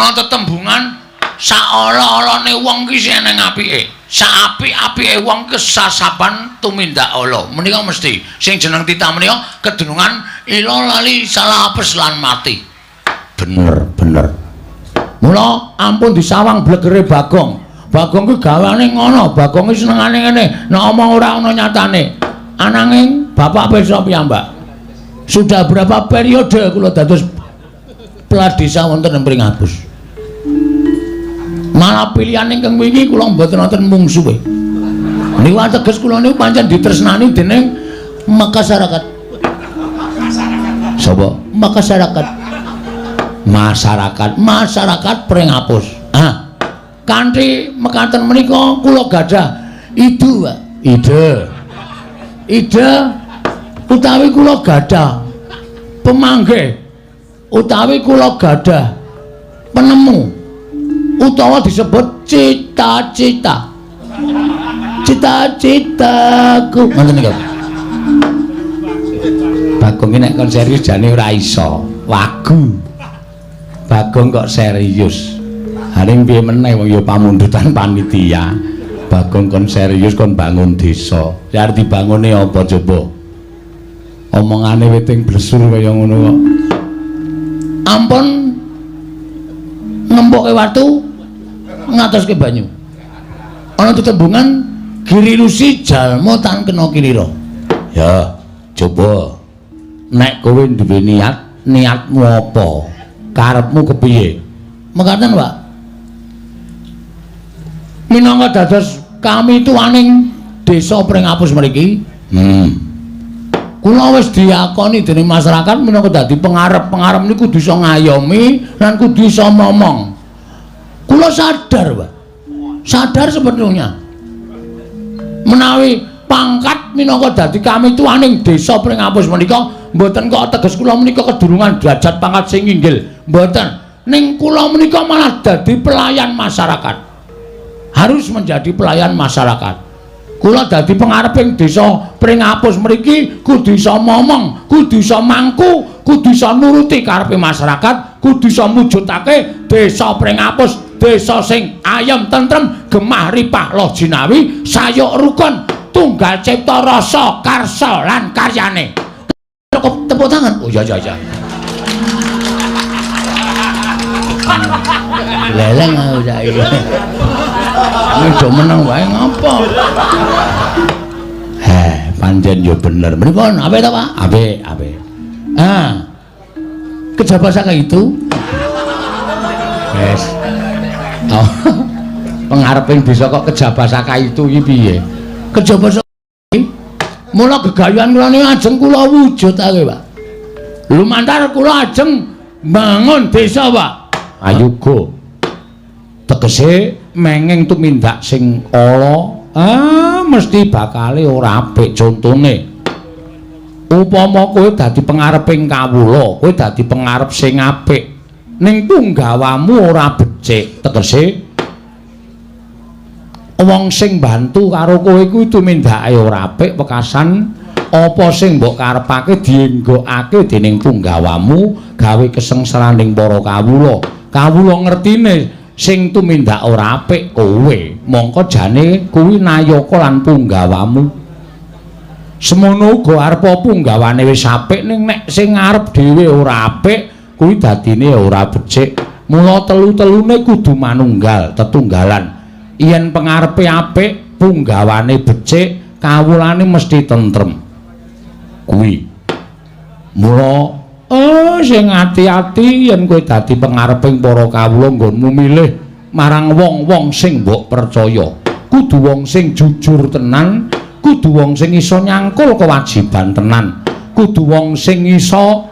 Ana tetembungan saala-alane wong ki sing eneng apike. Saapik-apike wong kesasaban tumindak ala. Menika mesti sing jeneng titah menika kedunungan ila lali salah apes lan mati. Bener, bener. Mula ampun disawang blegere Bagong. Bagong kuwi gawane ngono, Bagong ki senengane ngene, nek omong ora ana nyatane. Ananging bapak pirsa piyambak. Sudah berapa periode kula dados kepala desa wonten ing Pringapus. Malah pilihan ingkang wingi kula mboten wonten mungsuhe. Niku ateges kula niku pancen ditresnani dening masyarakat. Sapa? Masyarakat. Masyarakat, masyarakat Pringapus. Ah. Kanthi mekaten menika kula gadah ide, Pak. Ide. Ide utawi kula gadah pemanggih utawi kula gadah penemu utawa disebut cita-cita. Cita-citaku ngoten niku. Bagong iki nek kon serius jane ora iso. Wagu. Bagong kok serius. Haring piye meneh wong ya pamundutan panitia. Bagong kon serius kon bangun desa. Ya arep dibangune apa coba? Omongane witing blesur kaya ngono kok. Ampun ngempoke watu ngatoske banyu. Ana tetembungan girilusi jalma tan kena kilira. Ya, coba. Nek kowe duwe niat, niatmu apa? Karepmu kepiye? Mekaten, Pak. Minangka dados kami tuaning desa Pringapus mriki. Kula wis diakoni dening masyarakat minangka dadi pengarep. Pengarep niku kudu iso ngayomi lan kudu iso momong. Kula sadar, Pak. Sadar sepenuhnya. Menawi pangkat minangka dadi kami tuaning desa Pringapus menika mboten kok teges kula menika kedurungan derajat pangkat sing inggil. Mboten. Ning kula menika malah dadi pelayan masyarakat. Harus menjadi pelayan masyarakat. Kula dadi pengareping desa Pringapus mriki kudu iso momong, kudu iso mangku, kudu iso nuruti karepe masyarakat, kudu iso mujudake desa Pringapus, desa sing ayem tentrem, gemah ripah loh jinawi, sayuk rukun, tunggal cipta rasa karsa lan karyane. Cukup tepuk tangan. Oh iya iya iya. Leleng aku saiki. Ini do meneng wae ngapa? Heh, pancen yo bener. Pripun? Apik ta, Pak? Apik, apik. Ah. Kejaba saka itu. Wes. Oh. Pengareping desa kok kejaba saka itu iki piye? Kejaba saka iki mula gegayuhan kula niku ajeng kula wujudake, Pak. Lumantar kula ajeng bangun desa, Pak. Ayuga. Tegese mengeng tumindak sing ala, ah mesti bakale ora apik. Contone upama kowe dadi pengareping kawula, kowe dadi pengarep sing apik, ning punggawamu ora becik, tegese wong sing bantu karo kowe kuwi tumindake ora apik, wekasan apa sing mbok karepake dienggokake dening punggawamu gawe kesengsaraning para kawula. Kawula ngertine sing tumindak ora apik kowe, mongko jane kuwi nayaka lan punggawamu. Semono uga arepa punggawane wis apik, ning nek sing arep dhewe ora apik kuwi dadine ora becik. Mula telu-telune kudu manunggal, tetunggalan. Yen pengarepe apik, punggawane becik, kawulane mesti tentrem. Kuwi. Mula sing ati-ati yen kowe dadi pengareping para kawula nggonmu milih marang wong-wong sing mbok percaya. Kudu wong sing jujur tenan, kudu wong sing iso nyangkul kewajiban tenan, kudu wong sing iso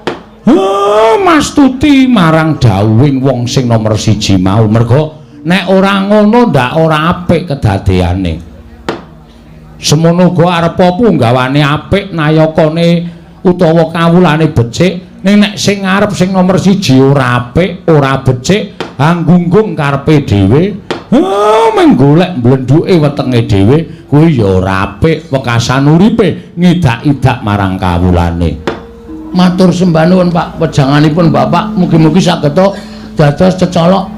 mastuti marang dawuhing wong sing nomer siji mau. Merga nek ora ngono ndak ora apik kedadeane. Semono uga arepa punggawane apik, nayakane utawa kawulane becik, ning nek sing arep sing nomer siji ora apik, ora becik, anggunggung karepe dhewe, mung golek mblendhuke wetenge dhewe, kuwi ya ora apik, wekasan uripe ngidak-idak marang kawulane. Matur sembah nuwun, Pak, wejanganipun Bapak mugi-mugi saged dados cecolok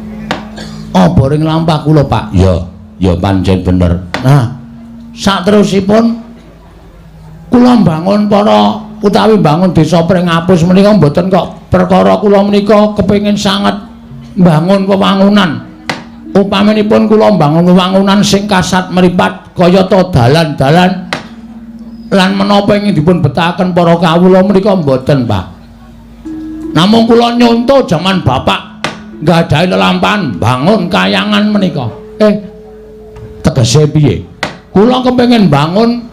Apa ring lampah kula, Pak? Ya, ya pancen bener. Nah, saterusipun kula mbangun para utawi mbangun desa Pringapus menika mboten kok perkara kula menika kepengin sanget mbangun wewangunan. Upaminipun kula mbangun wewangunan sing kasat mripat kayata dalan-dalan lan menapa ingin dipun betahaken para kawula menika mboten, Pak. Namung kula nyonto jaman bapak nggadahi lelampahan bangun kayangan menika. Tegese piye? Kula kepengin bangun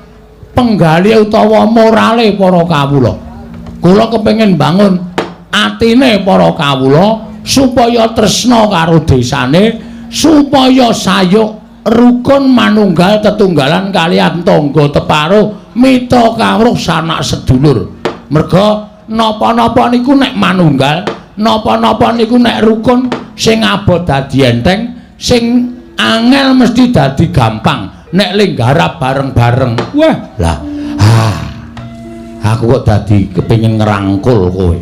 penggalih utawa morale para kawula. Kula kepengin bangun atine para kawula supaya tresna karo desane, supaya sayuk rukun manunggal tetunggalan kaliyan tangga teparo, mitra kawruh sanak sedulur. Merga napa-napa niku nek manunggal, napa-napa niku nek rukun, sing abot dadi enteng, sing angel mesti dadi gampang nek linggarap bareng-bareng. Wah, lah, ah, aku kok dadi kepengin ngerangkul kowe.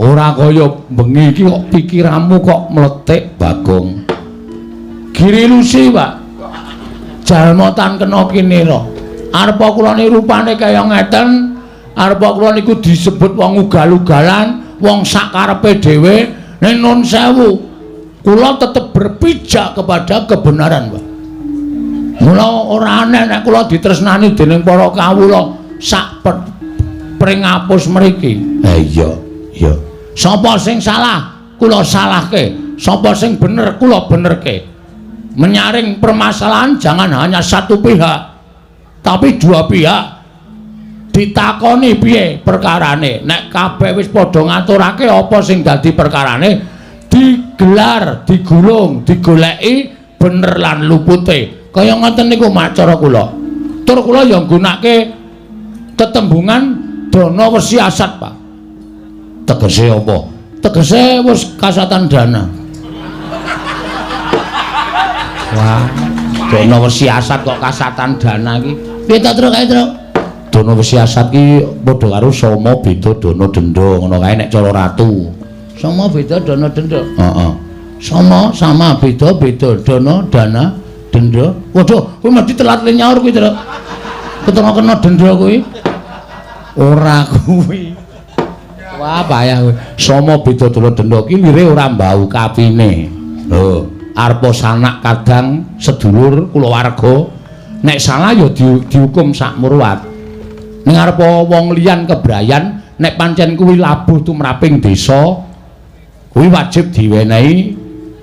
Ora kaya bengi iki kok pikiranmu kok mletik, Bagong. Giri lusi, Pak. Jalma tan kena kinira. Arepa kula niku rupane kaya ngeten, arepa kula niku disebut wong ugal-ugalan, wong sak karepe dhewe. Ning nun sewu, kula tetep berpijak kepada kebenaran, Pak. Mula ora aneh nek kula ditresnani dening para kawula sak Pringapus mriki. Ha iya, iya. Sapa sing salah, kula salahke. Sapa sing bener, kula benerke. Menyaring permasalahan jangan hanya satu pihak, tapi dua pihak. Ditakoni piye perkarane. Nek kabeh wis padha ngaturake apa sing dadi perkarane, digelar, digulung, digoleki bener lan lupute. Kaya ngoten niku macara kula. Tur kula ya nggunake tetembungan dana wesi asat, Pak. Tegese apa? Tegese wis kasatan dana. Wah, dana wesi asat kok kasatan dana iki. Piye ta, Truk? Kae, Truk? Dana wesi asat ki padha karo sama beda dana denda ngono kae nek cara ratu. Sama beda dana denda. Heeh. Sama sama beda beda dana dana denda. Waduh, kuwi mesti telat le nyaur kuwi, Truk. Ketara kena denda kuwi. Ora kuwi. Wah, payah kuwi. Sama beda dana denda ki lire ora mbau kapine. Lho, arepa sanak kadang sedulur kulawarga nek salah ya dihukum sak murwat. Ning arepa wong liyan kebrayan nek pancen kuwi labuh tumraping desa kuwi wajib diwenehi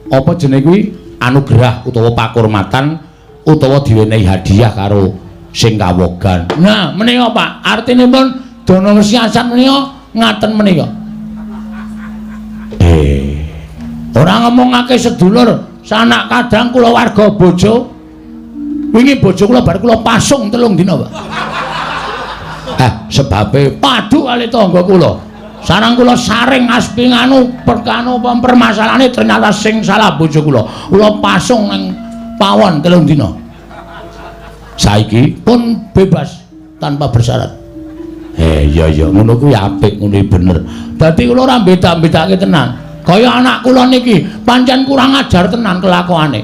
apa jenenge kuwi anugerah utawa pakurmatan utawa diwenehi hadiah karo sing kawogan. Nah, menika Pak, artinipun dana wesi asat menika ngaten menika. Ora ngomongake sedulur, sanak kadang kulawarga bojo. Wingi bojo kula bar kula pasung 3 dina, Pak. Sebabe padu kali tangga kula. Sareng kula saring aspi nganu perkanu permasalahane ternyata sing salah bojo kula. Kula pasung ning pawon 3 dina. Saiki pun bebas tanpa bersyarat. Iya iya ngono kuwi apik, ngono bener. Dadi kula ora beda-bedake tenan. Kaya anak kula niki pancen kurang ajar tenan kelakuane.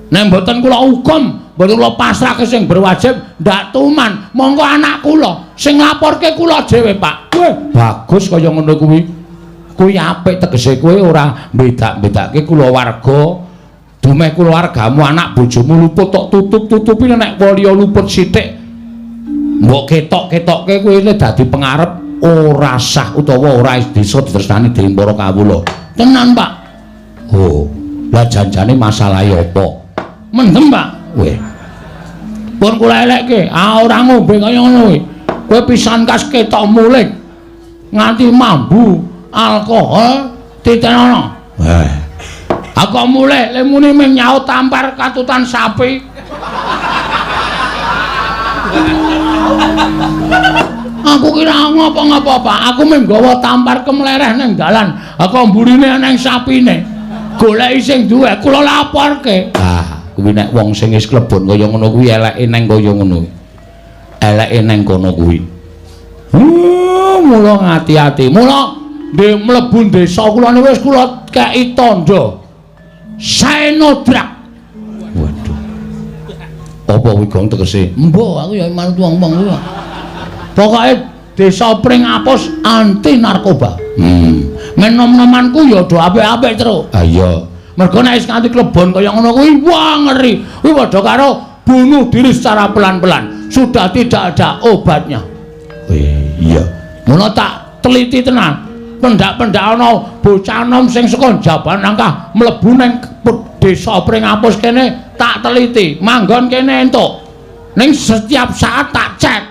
Nek mboten kula hukum, mboten kula pasrahke sing berwajib, ndak tuman. Monggo anak kula sing nglaporke kula dhewe, Pak. Weh, bagus kaya ngono kuwi. Kuwi apik tegese kowe ora beda-bedake kulawarga. Dumeh kulawargamu anak bojomu luput tok tutup-tutupi nek liya luput sithik. Mbok ketok-ketokke kowe dadi pengarep ora sah utawa ora bisa ditresnani dening para kawula. Tenan, Pak. Oh, lah janjane masalahe apa? Mendem, Pak. Weh. Pun kula elekke, ah ora ngombe kaya ngono kuwi. Kowe pisan kas ketok mulih nganti mambu alkohol titenono. Weh. Aku mulih le muni mung nyaut tampar katutan sapi. Aku kira ngapa-ngapa, Pak. Aku mung nggawa tampar kemlereh ning dalan. Aku mburine nang sapine. Goleki sing duwe, kula laporke. Ah, kuwi nek wong sing wis klebon kaya ngono kuwi eleke nang kaya ngono. Eleke nang kono kuwi. Mula ngati-ati. Mula ndek mlebu desa kula niku wis kula kei tandha. Say no drug. Waduh. Apa kuwi Gong tegese? Mbok aku ya manut wong-wong kuwi. Pokoke desa Pringapus anti narkoba. Men nom-nomanku ya do apik-apik terus. Ha iya. Mergo nek wis nganti klebon kaya ngono kuwi wah ngeri. Kuwi padha karo bunuh diri secara pelan-pelan. Sudah tidak ada obatnya. Iya. Ngono tak teliti tenan. Pendak-pendak ana bocah nom sing saka Jaban Nangkah mlebu ning desa Pringapus kene tak teliti, manggon kene entuk. Ning setiap saat tak cek.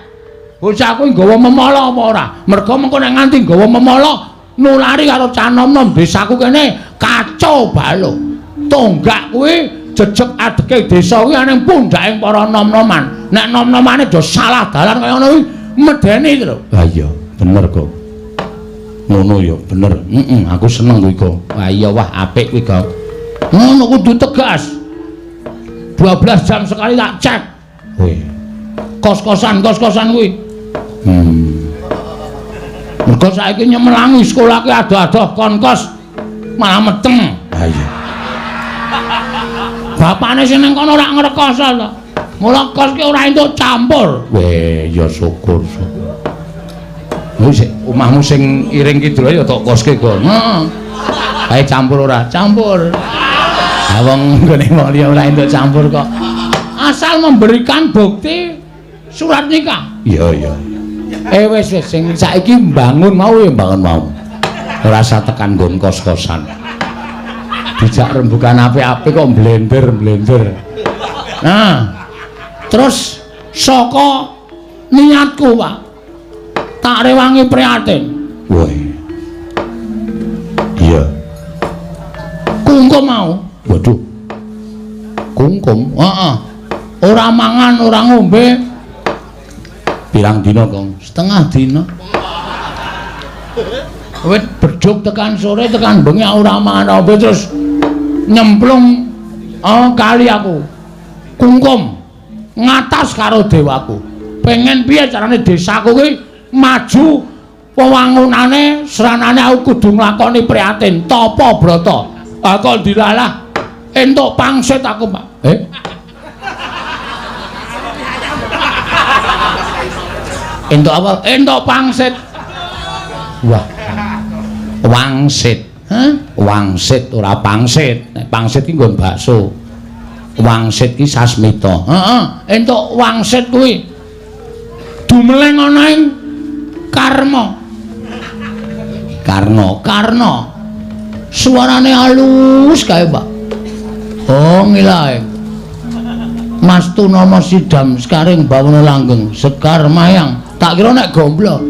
Bocah kuwi nggawa memala apa ora? Mergo mengko nek nganti nggawa memala nulari karo cah nom-nom desaku kene kacau balau. Tonggak kuwi jejeg adeke desa kuwi ning pundhake para nom-noman. Nek nom-nomane do salah dalan kaya ngono kuwi medeni lho. Ha iya, bener kok. Ngono ya, bener. Heeh, aku seneng kuwi kok. Wah iya, wah apik kuwi kok. Ngono kudu tegas. 12 jam sekali tak cek. Wih. Kos-kosan kuwi. Mergo saiki nyemelangi sekolah ki adoh-adoh kon kos malah meteng. Ha iya. Bapane sing nang kono ora ngrekoso to. Mula kos ki ora entuk campur. Weh, ya syukur, syukur. Wis omahmu sing iring kidul ya tok koske kok. Heeh. Kae campur ora? Campur. Ha wong nggone wong liya ora entuk campur kok. Asal memberikan bukti surat nikah. Iya, iya. Wis wis sing saiki mbangun mau ya mbangun mau. Ora usah tekan nggon kos-kosan. Dijak rembukan apik-apik kok blender-blender. Nah, terus saka niatku, Pak. Tak rewangi prihatin. Woi. Iya. Kungkum mau. Waduh. Kungkum? Heeh. Ora mangan, ora ngombe. Pirang dina, Kong? Setengah dina. Wit bedhug tekan sore tekan bengi ora mangan ngombe terus nyemplung kali aku. Kungkum ngatas karo dewaku. Pengen piye carane desaku kuwi maju wewangunane sranane aku kudu nglakoni prihatin tapa brata. Ah kok dilalah entuk pangsit aku, Pak. Entuk apa? Entuk pangsit. Wah. Wangsit. Hah? Wangsit ora pangsit. Nek pangsit ki nggon bakso. Wangsit ki sasmita. Heeh, entuk wangsit kuwi. Dumeleng ana ing Karma. Karna, Karna. Suarane halus kae, Pak. Oh, ngilae. Mas Tunama Sidam sekaring bawana langgeng, sekar mayang. Tak kira nek gomblo.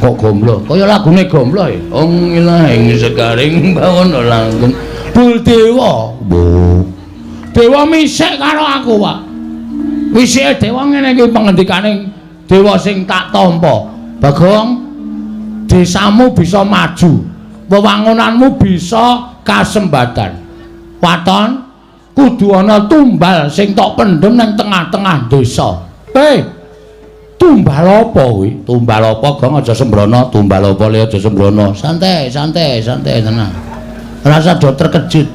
Kok gomblo? Kaya lagune gomblo ya. Oh, ngilae sekaring bawana langgeng. Bul dewa. Dewa misik karo aku, Pak. Wisike dewa ngene iki pengendikane dewa sing tak tampa. Bagong, desamu bisa maju, wewangunanmu bisa kasembatan. Waton, kudu ana tumbal sing tok pendhem nang tengah-tengah desa. Tumbal apa kuwi? Tumbal apa, Gong? Aja sembrono. Tumbal apa le aja sembrono. Santai, santai, santai tenang. Rasa do terkejut.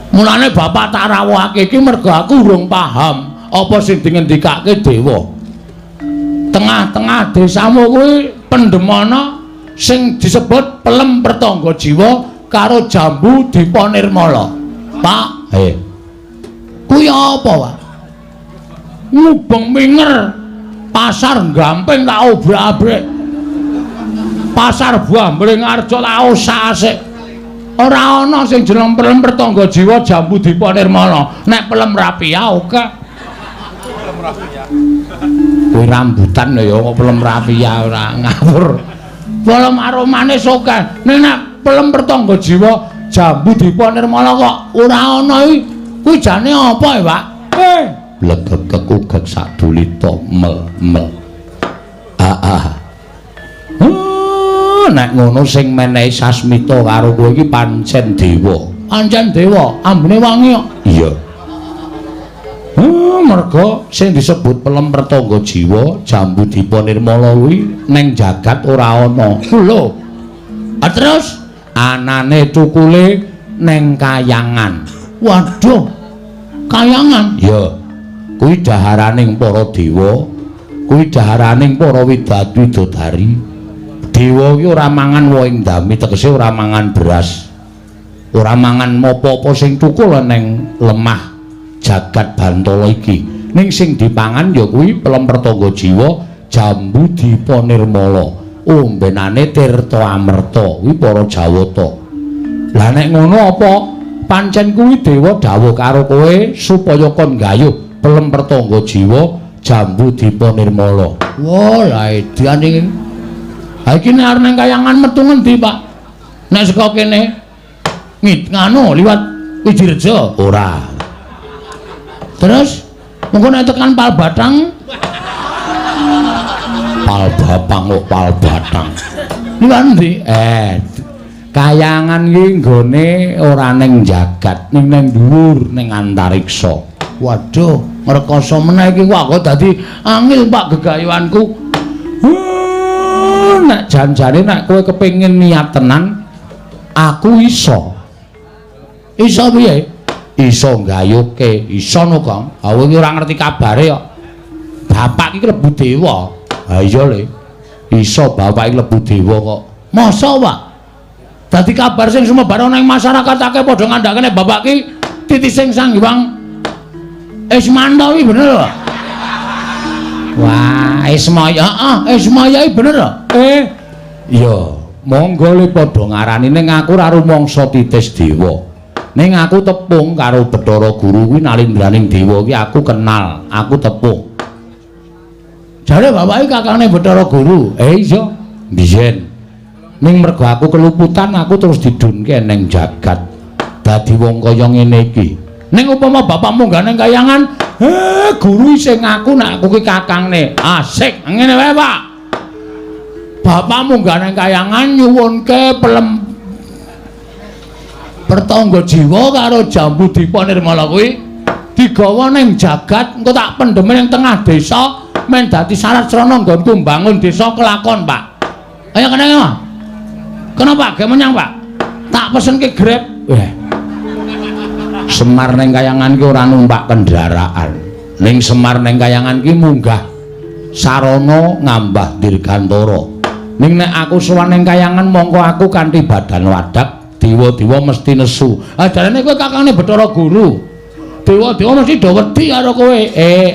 Mulane bapak tak rawuhake iki mergo aku urung paham apa sing dingendikake dewa. Tengah-tengah desamu kuwi pendemana sing disebut pelem pertangga jiwa karo jambu Dipa Nirmala. Pak, kuwi apa, Pak? Ngubeng minger pasar Gamping tak obrak-abrik. Pasar buah Mringarjo tak osak-asik. Ora ana sing jeneng pelem pertangga jiwa jambu Dipa Nirmala. Nek pelem rapia oke. Pelem rapia. Kuwi rambutan lho ya kok pelem rapia ora ngawur. Pelem aromane oke. Nek nek pelem pertangga jiwa jambu Dipa Nirmala kok ora ana iki. Kuwi jane apa ya, Pak? Blegegek ugek sadulita mel mel. Ah. Nek ngono sing menehi sasmita karo kowe iki pancen dewa. Pancen dewa, ambune wangi kok. Iya. Mergo sing disebut pelem pertangga jiwa jambu Dipa Nirmala kuwi ning jagat ora ana. Lho. Ah terus anane tukule Neng kayangan. Waduh. Kayangan? Ya. Kuwi daharaning para dewa, kuwi daharaning para widodari. Dewa iki ora mangan wohing dami, tegese ora mangan beras. Ora mangan apa-apa sing tukul neng lemah jagat Bantala iki. Ning sing dipangan ya kuwi pelem pertangga jiwa Jambu Dipa Nirmala, ombenane Tirta Amerta, kuwi para Jawata. Lah nek ngono apa pancen kuwi dewa dawuh karo kowe supaya kon gayuh pelem pertangga jiwa Jambu Dipa Nirmala. Wah, lah edan iki. Ha iki nek arep nang kayangan metu ngendi, Pak? Nek saka kene ngit nganu liwat Wijirejo? Ora. Terus mengko nek tekan Palbatang? Palbapang kok Palbatang. Liwat endi? Kayangan iki nggone ora ning jagat, ning nang dhuwur ning antariksa. Waduh, ngrekoso meneh iki kok aku dadi angil Pak gegayuhanku. Nek janjane nek kowe kepengin niat tenan, aku iso. Iso piye? Iso nggayuhke, iso no, Kang. Aku iki ora ngerti kabare kok. Bapak iki klebu dewa. Ha iya le. Iso bapak iki klebu dewa kok. Masa, Pak? Dadi kabar sing sumebar ana ing masyarakat akeh padha ngandhakene bapak ki titising Sang Hyang Ismanta iki bener lho. Wah, Ismaya, heeh, Ismaya iki bener lho. Iya, monggo le padha ngarani ning aku ora rumangsa titis dewa. Ning aku tepung karo Bathara Guru kuwi nalindraning dewa iki aku kenal, aku tepung. Jare bapak iki kakangne Bathara Guru. Iya, biyen. Ning mergo aku keluputan aku terus didunke ning jagat. Dadi wong kaya ngene iki. Ning upama bapak munggah ning kayangan, guru isih ngaku nek aku ki kakangne. Asik, ngene wae, Pak. Bapak munggah ning kayangan nyuwunke pelem pertangga jiwa karo Jambu Dipa Nirmala kuwi digawa ning jagat, engko tak pendheme ning tengah desa men dadi syarat srana nggonku mbangun desa kelakon, Pak. Ayo kene, Pak. Kenapa? Gak menyang, Pak. Tak pesenke Grab. Semar ning kayangan ki ora numpak kendaraan. Ning Semar ning kayangan ki munggah sarana ngambah dirgantara. Ning nek aku sowan ning kayangan mongko aku kanthi badan wadak, dewa-dewa mesti nesu. Ah jarene kowe kakangne Bathara Guru. Dewa-dewa mesti do wedi karo kowe.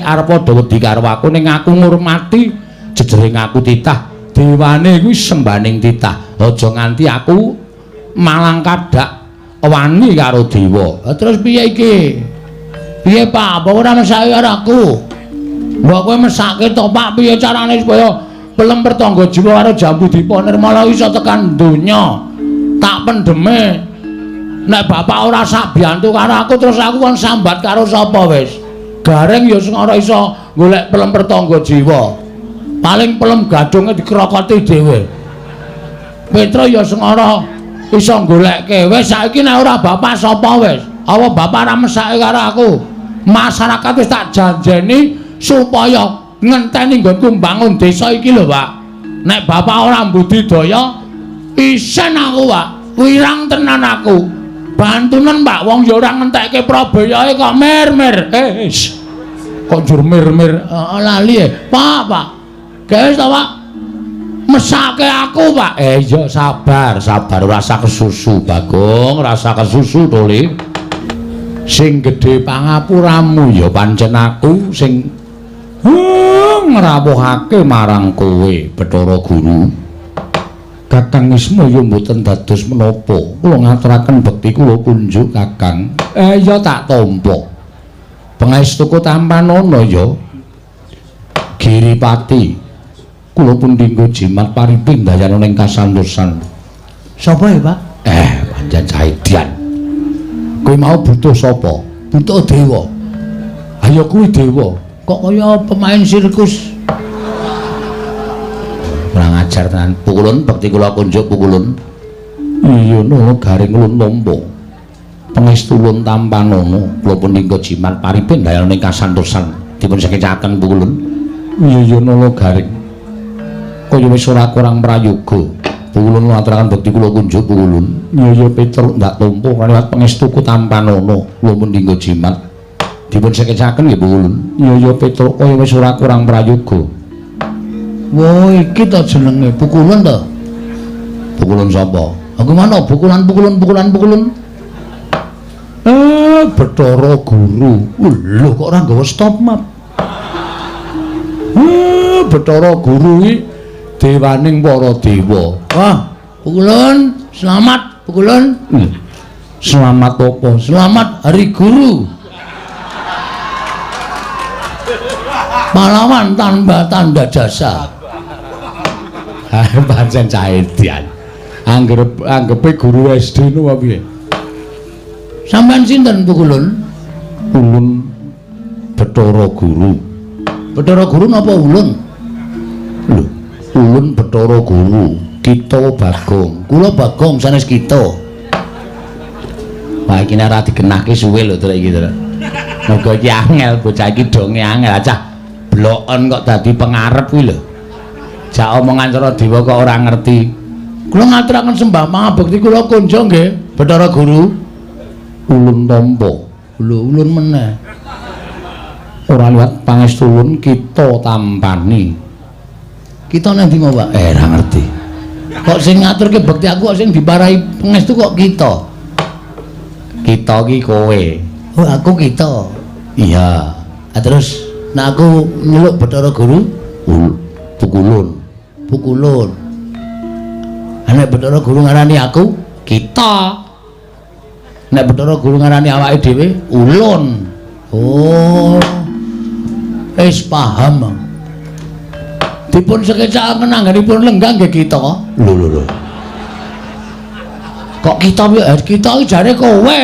Arep padha wedi karo aku ning aku ngurmati jejering aku titah. Dewane kuwi sembaning titah. Aja nganti aku malang kadak wani karo dewa. Terus piye iki? Piye, Pak? Apa ora mesake karo aku? Mbok kowe mesake to, Pak, piye carane supaya pelem pertangga jiwa karo Jambu Dipa Nirmala iso tekan donya? Tak pendheme. Nek bapak ora sak biyantu karo aku terus aku kon sambat karo sapa wis? Gareng ya sing ora iso golek pelem pertangga jiwa. Paling pelem gadunge dikrokoti dhewe. Petra ya sing ora iso goleke. Wis saiki nek ora bapak sapa wis? Apa bapak ora mesake karo aku? Masyarakat wis tak janjeni supaya ngenteni nggonku mbangun desa iki lho, Pak. Nek bapak ora mbudidaya isen aku, Pak. Wirang tenan aku. Bantunen, Pak, wong ya ora ngentekke prabayae kok mir-mir. Kok njur mir-mir? Lali e. Pak, Pak. Guys to, Pak. Mesake aku, Pak. Iya, sabar, sabar, ora usah kesusu, Bagong, ora usah kesusu to, Le. Sing gedhe pangapuramu ya pancen aku sing ngrawuhake marang kowe, Bathara Guru. Kakang Ismaya mboten dados menapa. Kula ngaturaken bekti kula kunjuk, Kakang. Ya tak tampa. Pangestuku tampanana ya. Giripati. Kula pun dinggo jimat pariping dayana ning kasantosan. Sapa ya, Pak? Pancen Caidian. Kowe mau butuh sapa? Butuh dewa. Ayo kuwi dewa. Kok kaya pemain sirkus? Kurang ajar tenan. Pukulun bekti kula kunjuk pukulun. Iya no garing ulun nampa. Pangestu ulun tampanana. Kula pun dinggo jimat pariping dayana ning kasantosan. Dipun sekecaken pukulun. Iya iya nala garing. Kaya wis ora kurang prayoga. Pukulun ngaturaken bekti kula kunjuk Pukulun. Iya Petruk ndak tampa kaliwat pangestuku tampanono kula pun dinggo jimat. Dipun sekecaken nggih Pukulun. Iya Petruk kaya wis ora kurang prayoga. Wah, iki to jenenge Pukulun to. Pukulun sapa? Aku mana pukulan pukulun pukulan pukulun. Bathara Guru. Lho kok ora nggawa stop map. Bathara Guru iki dewaning para dewa. Wah, Pukulun, selamat Pukulun. Selamat apa? Selamat Hari Guru. Pahlawan tanpa tanda jasa. Pancen caedian. Anggepe guru SD nu apa piye? Sampeyan sinten Pukulun? Ulun Bathara Guru. Bathara Guru napa ulun? Lho, ulun Bathara Guru, kita Bagong. Kula Bagong sanes kita. Wah, iki nek ora digenahke suwe lho trek iki, Trek. Mergo iki angel, bocah iki donge angel. Cah bloken kok dadi pengarep kuwi lho. Jak omongan cara dewa kok ora ngerti. Kula ngaturaken sembah pangabekti kula kunjung nggih, Bathara Guru. Ulun tampa. Lho, ulun meneh. Ora liwat pangestu ulun kita tampani. Kita nang ndi mau, Pak? Ora ngerti. Kok sing ngaturke bekti aku kok sing diparai pangestu kok kita? Kita ki kowe. Oh, aku kita. Iya. Ah terus nek aku nyeluk Bathara Guru, Pukulun. Pukulun. Nek Bathara Guru ngarani aku kita. Nek Bathara Guru ngarani awake dhewe ulun. Oh. Wis paham. Dipun sekecakaken anggenipun lenggah nggih kita. Lho lho lho. Kok kita piye? Kita iki jare kowe.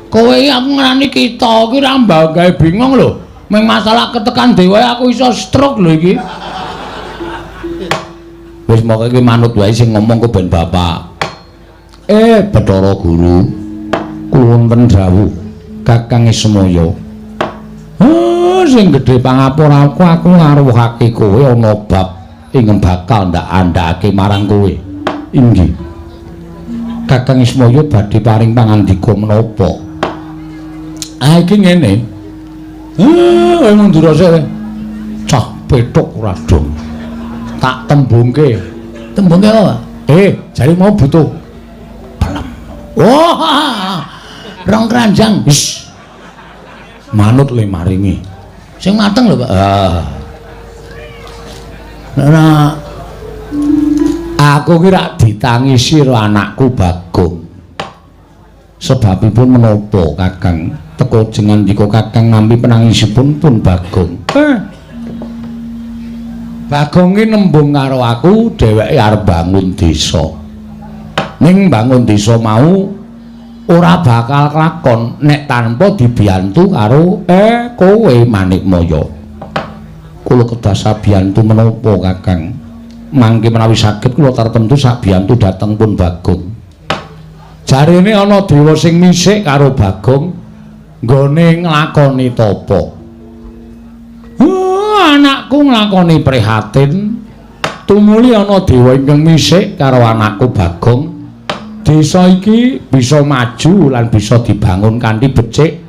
Kowe iki aku ngarani kita iki ora gawe bingung lho. Ming masalah ketekan dewa aku iso stroke lho iki. Wis moke iki manut wae sing ngomong ku ben bapak. Bathara Guru, kula wonten dawuh Kakang Ismaya. Sing gedhe pangapura aku ngaruhake kowe ana bab ingkang bakal ndak andhake marang kowe. Inggih. Kakang Ismaya badhe paring pangandika menapa? Ah iki ngene. Kowe mundur sik. Cah petuk ora dong. Tak tembungke. Tembungke apa? Jare mau butuh pelem. Wah, rong keranjang. Wis. Manut le maringi. Sing mateng lho, Pak. Ah. Nah, aku ki rak ditangisi karo anakku Bagong. Sebabipun menapa, Kakang? Teka jengandika Kakang nampi penangisipun pun Bagong. Bagong ki nembung karo aku, dheweke arep bangun desa. Ning bangun desa mau ora bakal kelakon nek tanpa dibiyantu karo kowe Manikmaya. Kula kedah sabiyantu menapa, Kakang? Mangke menawi saged kula tartemtu sabiyantu dhateng pun Bagong. Jarene ana dewa sing misik karo Bagong nggone nglakoni tapa. Anakku nglakoni prihatin, tumuli ana dewa ingkang misik karo anakku Bagong. Desa iki bisa maju lan bisa dibangun kanthi becik.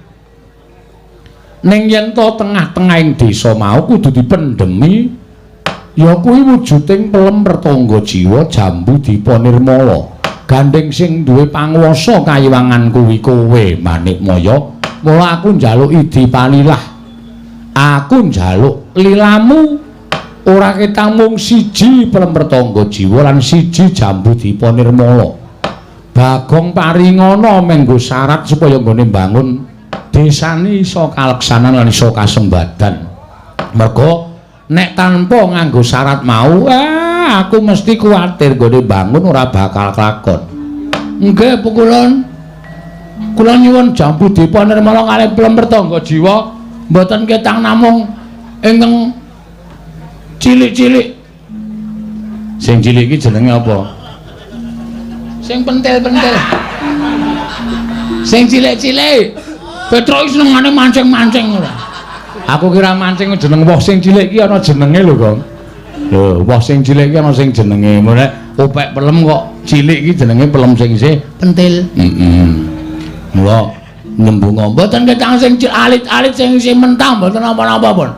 Ning yen to tengah-tengahing desa mau kudu dipendhemi, ya kuwi wujuding pelem pertangga jiwa Jambu Dipa Nirmala. Gandeng sing duwe panguwasa kayiwangan kuwi kowe Manikmaya. Mula aku njaluk idi palilah. Aku njaluk lilamu ora ketang mung siji pelem pertangga jiwa lan siji Jambu Dipa Nirmala. Bagong paringana menggo syarat supaya nggone mbangun desane iso kaleksanan lan iso kasembadan. Mergo nek tanpa nganggo syarat mau, aku mesti kuwatir nggone mbangun ora bakal kelakon. Nggih, Pukulun. Kula nyuwun Jambu Dipa Nirmala kalih pelem pertangga jiwa mboten ketang namung ingkang cilik-cilik. Sing cilik iki jenenge apa? Sing pentil-pentil. Sing cilik-cilik. Petruk iki senengane mancing-mancing ora. Aku kira mancing jeneng woh sing cilik iki ana jenenge lho, Gong. Lho, woh sing cilik iki ana sing jenenge. Mulane Opek pelem kok cilik iki jenenge pelem sing isih pentil. Heeh. Mula nyembung mboten ketang sing alit-alit sing isih mentah mboten napa-napa pun.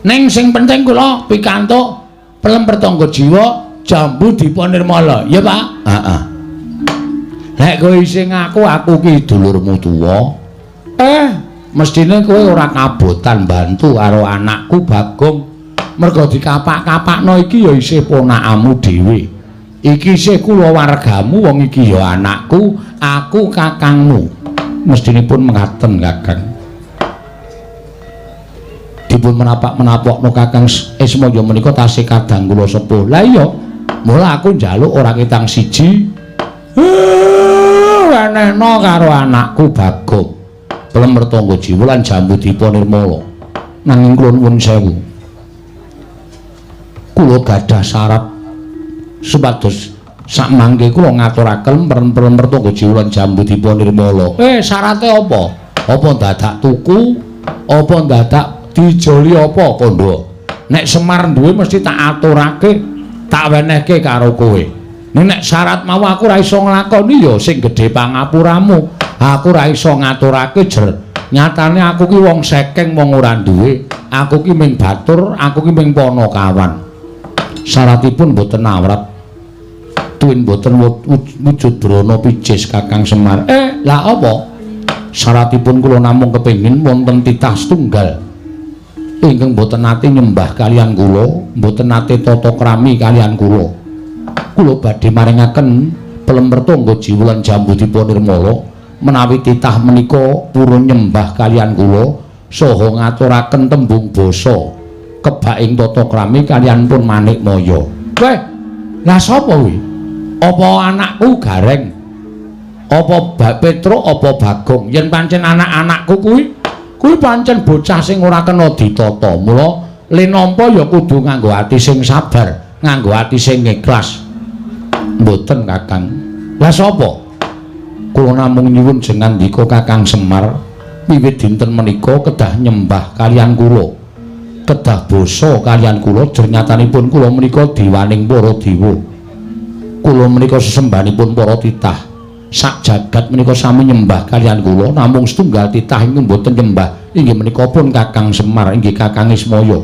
Ning sing penting kula pikantuk pelem pertangga jiwa jambu dipa nirmala. Ya, Pak? Heeh. Nek kowe isih ngaku aku ki dulurmu tuwa, mestine kowe ora kabotan bantu karo anakku Bagong. Mergo dikapak-kapakno iki ya isih ponakanmu dhewe. Iki isih kulawargamu, wong iki ya anakku, aku kakangmu. Mestinipun mengaten, Kakang. Dipun menapak-menapokno Kakang Ismaya menika tasih kadang kula sepuh. Lah iya, mula aku njaluk ora ketang siji. Wenehno karo anakku Bagong. Pelem mertangga jiwa lan jambu dipa nirmala. Nanging kula nuwun sewu. Kula gadah syarat supados sakmangke kula ngaturaken pelem mertangga jiwa lan jambu dipa nirmala. Syarate apa? Apa dadak tuku? Apa dadak dijoli apa kandha? Nek Semar duwe mesti tak aturake, tak wenehke karo kowe. Nek syarat mau aku ora iso nglakoni ya sing gedhe pangapuramu. Aku ora iso ngaturake jer. Nyatane aku ki wong sekeng, wong ora duwe. Aku ki ming batur, aku ki ming panakawan. Syaratipun mboten awrat. Tuwin mboten wujud brana picis Kakang Semar. Lah apa? Syaratipun kula namung kepengin wonten titah setunggal ingkang mboten nate nyembah kaliyan kula, mboten nate tata krami kaliyan kula. Kula badhe maringaken pelem mertangga jiwa lan jambu dipa nirmala menawi titah menika purun nyembah kaliyan kula saha ngaturaken tembung basa kebak ing tata krami kaliyan pun Manikmaya. Weh, lah sapa kuwi? Apa anakku Gareng? Apa Petruk apa Bagong? Yen pancen anak-anakku kuwi, kuwi pancen bocah sing ora kena ditata. Mula le nampa ya kudu nganggo ati sing sabar, nganggo ati sing ikhlas. Mboten, Kakang. Lah sapa? Kula namung nyuwun jengandika Kakang Semar, wiwit dinten menika kedah nyembah kaliyan kula. Kedah basa kaliyan kula, jernyatanipun kula menika diwaning para dewa. Kula menika sesembahanipun para titah. Sak jagat menika sami nyembah kaliyan kula, namung setunggal titah ingkang mboten nyembah inggih menika pun Kakang Semar, inggih Kakang Ismaya.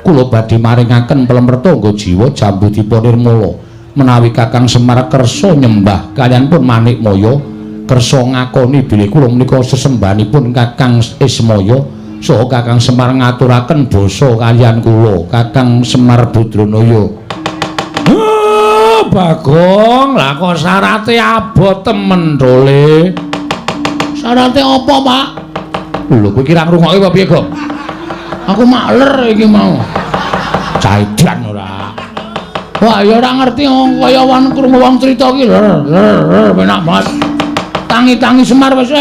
Kula badhe maringaken pelem mertangga jiwa jambu dipa nirmala. Menawi Kakang Semar kersa nyembah kaliyan pun Manikmaya, kersa ngakoni bilih kula menika sesembahanipun Kakang Ismaya, saha Kakang Semar ngaturaken basa kaliyan kula, Kakang Semar Badranaya. Bagong, lah kok syarate abot temen dole. Syarate apa, Pak? Lho, kowe iki ra ngrungokke apa piye, Gong? Aku makler iki mau. Caidan ora. Wah, ya ora ngerti kaya wong krungu wong crita iki ler ler penak banget. Tangi-tangi Semar wis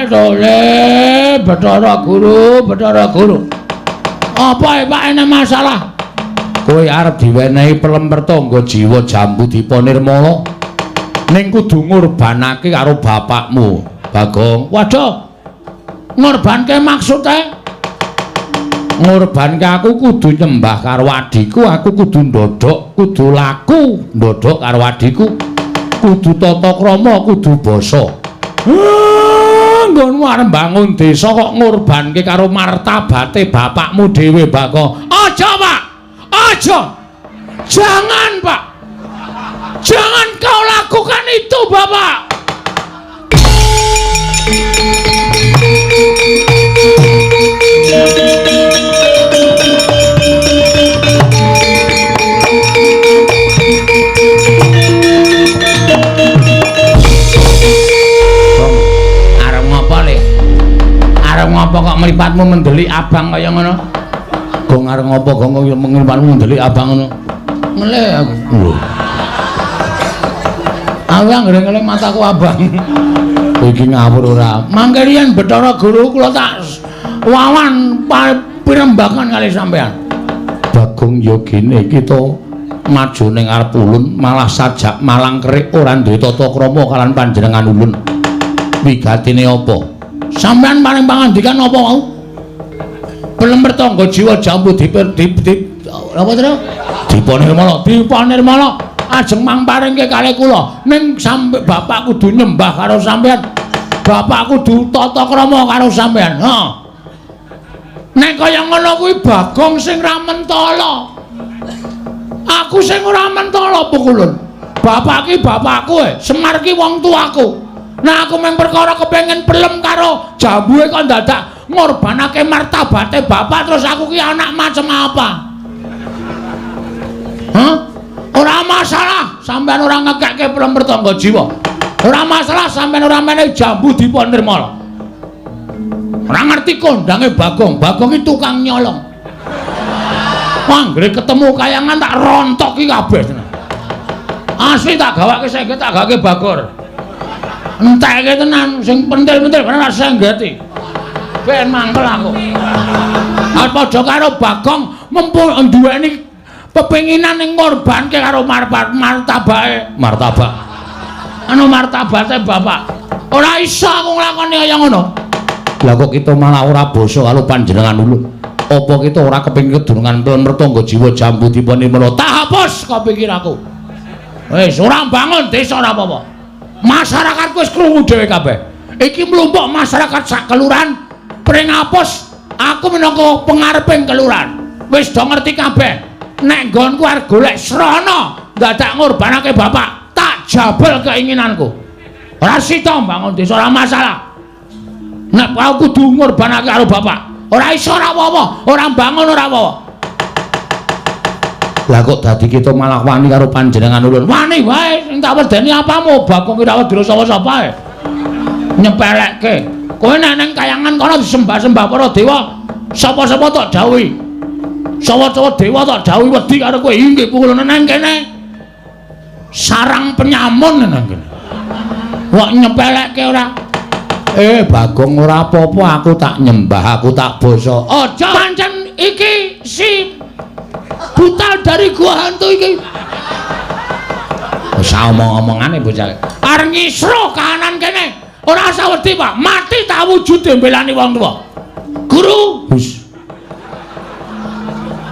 dole, Bathara Guru, Bathara Guru. Apa Pak enek masalah? Kowe arep diwenehi pelem mertangga jiwa jambu dipa nirmala ning kudu ngurbanake karo bapakmu, Bagong. Waduh. Ngurbanke maksude? Ngurbanke aku kudu nyembah karo adhiku, aku kudu ndodhok, kudu laku ndodhok karo adhiku. Kudu tata krama, kudu basa. Nggonmu arep mbangun desa kok ngurbanke karo martabate bapakmu dhewe, Bagong. Aja, Pak. Aja. Jangan, Pak. Jangan kau lakukan itu, Bapak. Arep ngopo, Le? Arep ngopo kok mripatmu mendelik abang kaya ngono? Gong arep ngopo gong kok mripatmu mendelik abang ngono? Ngelih aku. Lho. Aku anggere ngelih mataku abang. Kowe iki ngawur ora? Mangke riyen Bathara Guru kula tak wawan pirembakan kali sampean. Bagong ya gene iki to maju ning arep ulun malah sajak malang kerik ora duwe tata krama kalian panjenengan ulun. Wigatine apa? Sampean paring pangandikan apa wau? Pelem mertangga jiwa jambu di apa terus? Dipa nirmala, dipa nirmala. Ajeng mangparingke kalih kula. Ning sampe bapak kudu nyembah karo sampean. Bapak kudu tata krama karo sampean. Ha. Nek kaya ngono kuwi Bagong sing ra mentala. Aku sing ora mentala pukulun. Bapak ki bapakku e, Semar ki wong tuaku. Nah aku mung perkara kepengin pelem karo jambuhe kok dadak ngorbanake martabate bapak terus aku ki anak macam apa? Hah? Ora masalah sampean ora ngekekke pelem pertangga jiwa. Ora masalah sampean ora menehi jambu Dipa Nirmala. Ora ngerti kondange Bagong. Bagong ki tukang nyolong. Anggere ketemu kayangan tak rontoki kabeh. Asli tak gawake sengget tak gawake Bagor. Entekke tenan sing pentil-pentil bener senggeti. Ben mangkel aku. Padha karo Bagong mempun duweni pepinginan ning ngorbanke karo martabake. Martabak. Anu martabate bapak. Ora iso aku nglakoni kaya ngono. Lah kok kita malah ora basa karo panjenengan ulun. Apa kita ora kepengin kedurungan mertangga jiwa jambu Dipa Nirmala? Tak hapus kok pikir aku. Wis ora bangun desa ora apa-apa. Masyarakat wis krungu dhewe kabeh. Iki mlumpuk masyarakat sak kelurahan Pringapus, aku minangka pengareping kelurahan. Wis do ngerti kabeh. Nek nggonku arep golek srana dadak ngorbanake bapak, tak jabel keinginanku. Ora sida mbangun desa ora masalah. Nek aku kudu ngorbanake karo bapak, ora iso ora apa-apa, ora mbangun ora apa-apa. Lah kok dadi kita malah wani karo panjenengan ulun. Wani wae sing tak wedeni apamu, Bagong ki ora wedi sapa-sapa ae. Nyepelekke. Kowe nek nang kayangan kono disembah-sembah para dewa, sapa-sapa tok dawuhi. Sapa-sapa dewa tok dawuhi wedi karo kowe inggih pukulune nang kene. Sarang penyamun nang kene. Kok nyepelekke ora? Bagong ora apa-apa, aku tak nyembah, aku tak basa. Aja pancen iki si buta dari gua hantu iki. Wis omong-omongane bocah. Arep ngisro kahanan kene. Ora usah wedi, Pak. Mati tak wujude mbelani wong tuwa. Guru, wis.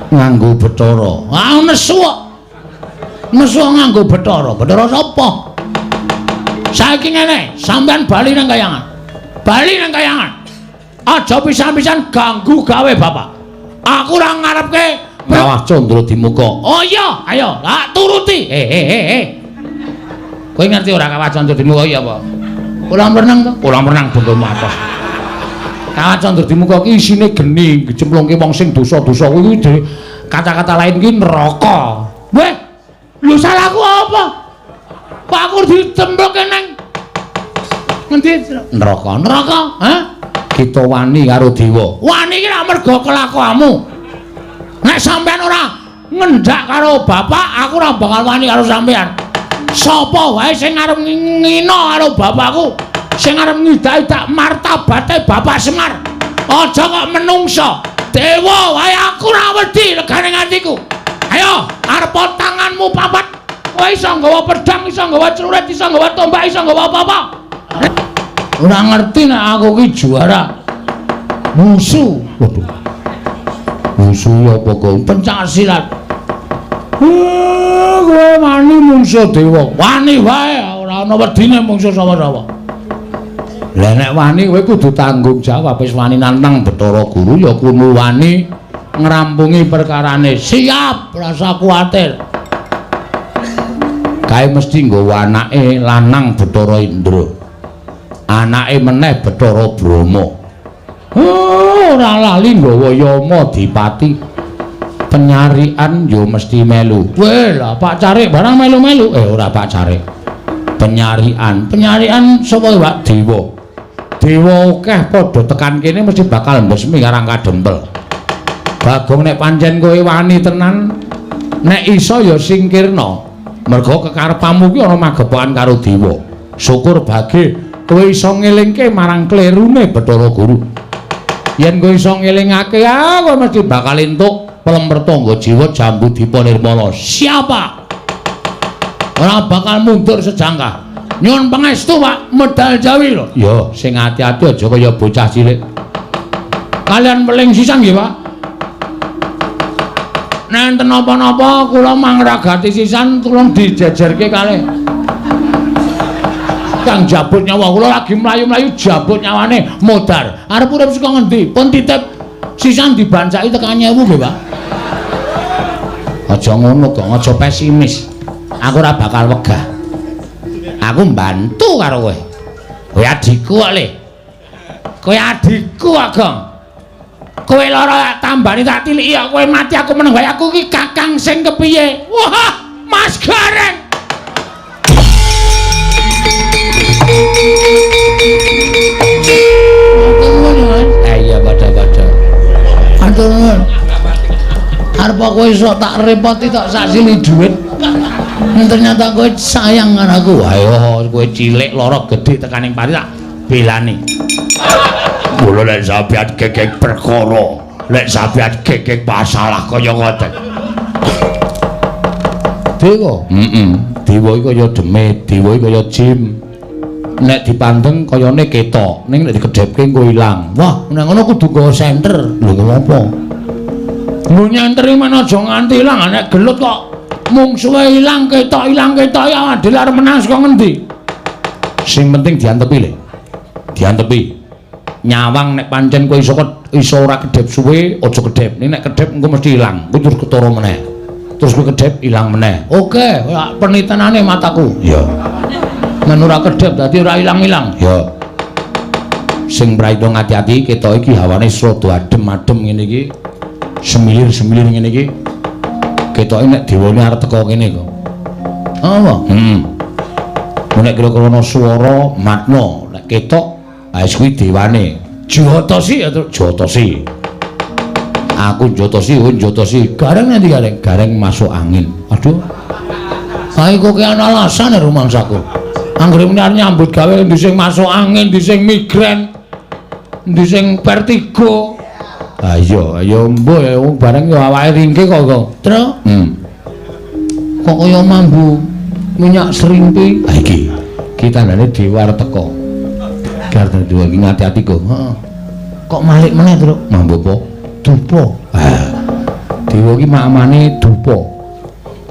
Nganggo Bathara. Ah nesu kok. Nesu nganggo Bathara. Bathara sapa? Saiki ngene, sampean bali nang kayangan. Bali nang kayangan. Aja pisan-pisan ganggu gawe bapak. Aku ora ngarepke Kawah Candra Dimuka. Oh iya, ayo, tak turuti. Kowe ngerti ora Kawah Candra Dimuka iki apa? Kolam renang to? Kolam renang bengkomu atos. Kawah Candra Dimuka iki isine geni, cemplungke wong sing dosa-dosa kuwi kata-kata lain ki neraka. Weh, lho salahku apa? Kok aku dicemplungke nang ngendi? Neraka. Neraka, hah? Kita wani karo dewa. Wani iki lak mergo kelakuanmu. Nek sampean ora ngendak karo bapak, aku ora bakal wani karo sampean. Sapa wae sing arep ngina karo bapakku, sing arep ngidak-idak martabate Bapak Semar. Aja kok menungsa. Dewa wae aku ora wedi legane atiku. Ayo, arep tanganmu papat. Kowe iso nggawa pedhang, iso nggawa celurit, iso nggawa tombak, iso nggawa apa-apa. Ora ngerti nek aku ki juara musuh. Waduh. Musuh apa kok? Pencak silat. Kowe wani mungsuh dewa. Wani wae, ora ana wedine mungsuh sapa-sapa. Lah nek wani kowe kudu tanggung jawab, wis wani nantang Bathara Guru ya kudu wani ngrampungi perkarane. Siap, rasa kuwatir. Kae mesti nggawa anake lanang Bathara Indra. Anake meneh Bathara Brahma. Oh, ora lali nggawa Yama Dipati. Penyarian yo mesti melu. Weh, lah Pak Carik barang melu-melu. Ora Pak Carik. Penyarian. Penyarian sapa Pak? Dewa. Dewa akeh padha tekan kene mesti bakal mbesmi karang kadempel. Bagong nek pancen kowe wani tenan, nek iso ya singkirna. Mergo kekarepanmu ki ana magepokan karo dewa. Syukur bage kowe iso ngelingke marang klerune Bathara Guru. Yen kowe iso ngelingake, kowe mesti bakal entuk pelem pertangga jiwa Jambu Dipa Nirmala. Siapa? Ora bakal mundur sejangkah. Nyuwun pangestu, Pak, medal jawi lho. Ya, sing ati-ati aja kaya bocah cilik. Kalian weling sisan nggih, Pak. Nek enten napa-napa kula mangragati sisan tulung dijejerke kalih. Kang jabut nyawa kula lagi mlayu-mlayu jabut nyawane modar. Arep urip saka ngendi? Pun titip sisan dibancaki tekan 1000 nggih, Pak. Aja ngono, Gong, aja pesimis. Aku ora bakal wegah. Aku mbantu karo kowe. Kowe adikku kok, Le. Kowe adikku kok, Gong. Kowe lara tak tambani tak tiliki kok kowe mati aku meneng wae. Aku iki kakang sing kepiye? Wah, Mas Gareng. Iya padha-padha. Atur nuwun. Arep kowe iso tak repoti tok sak sili dhuwit. Ternyata kowe sayang karo aku. Ayo kowe cilik lara gedhe tekaning pari tak belani. Mula lek sampeyan gegek perkara, lek sampeyan gegek masalah kaya ngoten. Dewa, heeh. Dewa iki kaya demit, dewa iki kaya jim. Nek dipandeng kayane ketok, ning nek dikedhepke engko ilang. Wah, nek ngono kudu nggawa senter. Lho ngopo? Nggo nyenter iki men aja nganti ilang, nek gelut kok mungsuhe ilang ketok ya adil arep menang saka ngendi? Sing penting diantepi le. Diantepi. Nyawang nek pancen kowe iso iso ora kedhep suwe, aja kedhep. Ning nek kedhep engko mesti ilang. Kuwi terus ketara meneh. Terus kowe kedhep ilang meneh. Oke, penitenane mataku. Iya. Men ora kedhep dadi ora ilang-ilang. Ya. Sing prayitna ngati-ati ketok iki hawane rada adem-adem ngene iki. Semilir-semilir ngene iki. Ketoke nek dewane arep teka kene kok. Apa? Heeh. Nek kira-kira ana swara matna, nek ketok wis kuwi dewane. Jotosi ya, jotosi. Aku jotosi, kowe jotosi. Gareng nanti gareng, gareng masuk angin. Aduh. Kae kok ki ana alasan ya rumangsaku. Anggere muni arep nyambut gawe endi sing masuk angin, endi sing migrain, endi sing vertigo. Ha iya, ya mbuh ya wong bareng ya awake ringke kok kok. Tru. Kok kaya mambu minyak serimpi. Ha iki. Iki tandane dewa arep teka. Gareng dewa iki ngati-ati kok. Heeh. Kok malik meneh, Tru? Mambu apa? Dupa. Ha. Dewa iki mamane dupa.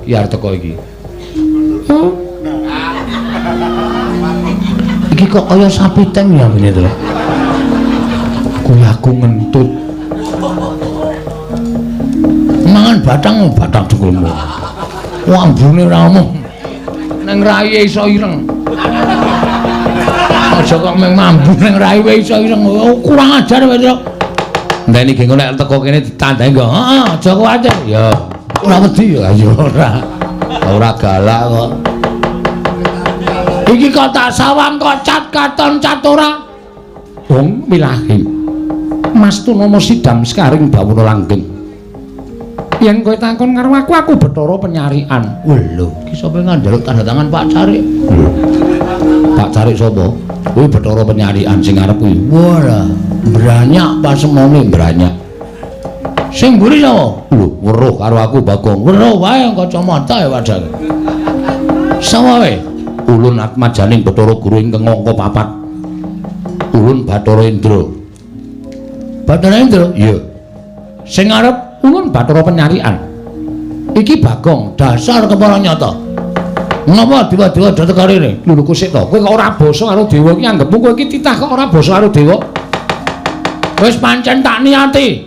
Iki arep teka iki. Iki kok kaya sapi teng ya ngene to. Kuwi aku ngentut. Mangan batang batang dengkulmu. Ambune ora omong. Neng rai iso ireng. Aja kok mung mambu neng rai wae iso ireng. Kurang ajar kowe, Tru. Enteni geng nek teko kene ditandai nggo. Heeh, aja kuwatir. Ya, ora wedi ya, ya ora. Ora galak kok. Iki kok tak sawang kok cat katon cat ora. Wong milahi. Mas Tunama sidam sekaring bawana langgeng. Yen kowe takon karo aku, aku Bathara Penyarikan. Lho, iki sapa njaluk tanda tangan Pak Carik? Lho. Pak Carik sapa? Kuwi Bathara Penyarikan sing arep kuwi. Wah, mbranyak pasemone mbranyak. Sing mburi sapa? Lho, weruh karo aku Bagong. Weruh wae kacamata ya padahal. Sapa wae? Ulun atmajaning Bathara Guru ingkang angka papat. Ulun Bathara Indra. Bathara Indra? Iya. Sing arep ulun Bathara Penyarikan. Iki Bagong dasar kepala nyata. Ngapa dewa-dewa do teka rene? Lho kusik to. Kowe kok ora basa karo dewa iki anggepmu kowe iki titah kok ora basa karo dewa. Wis pancen tak niati.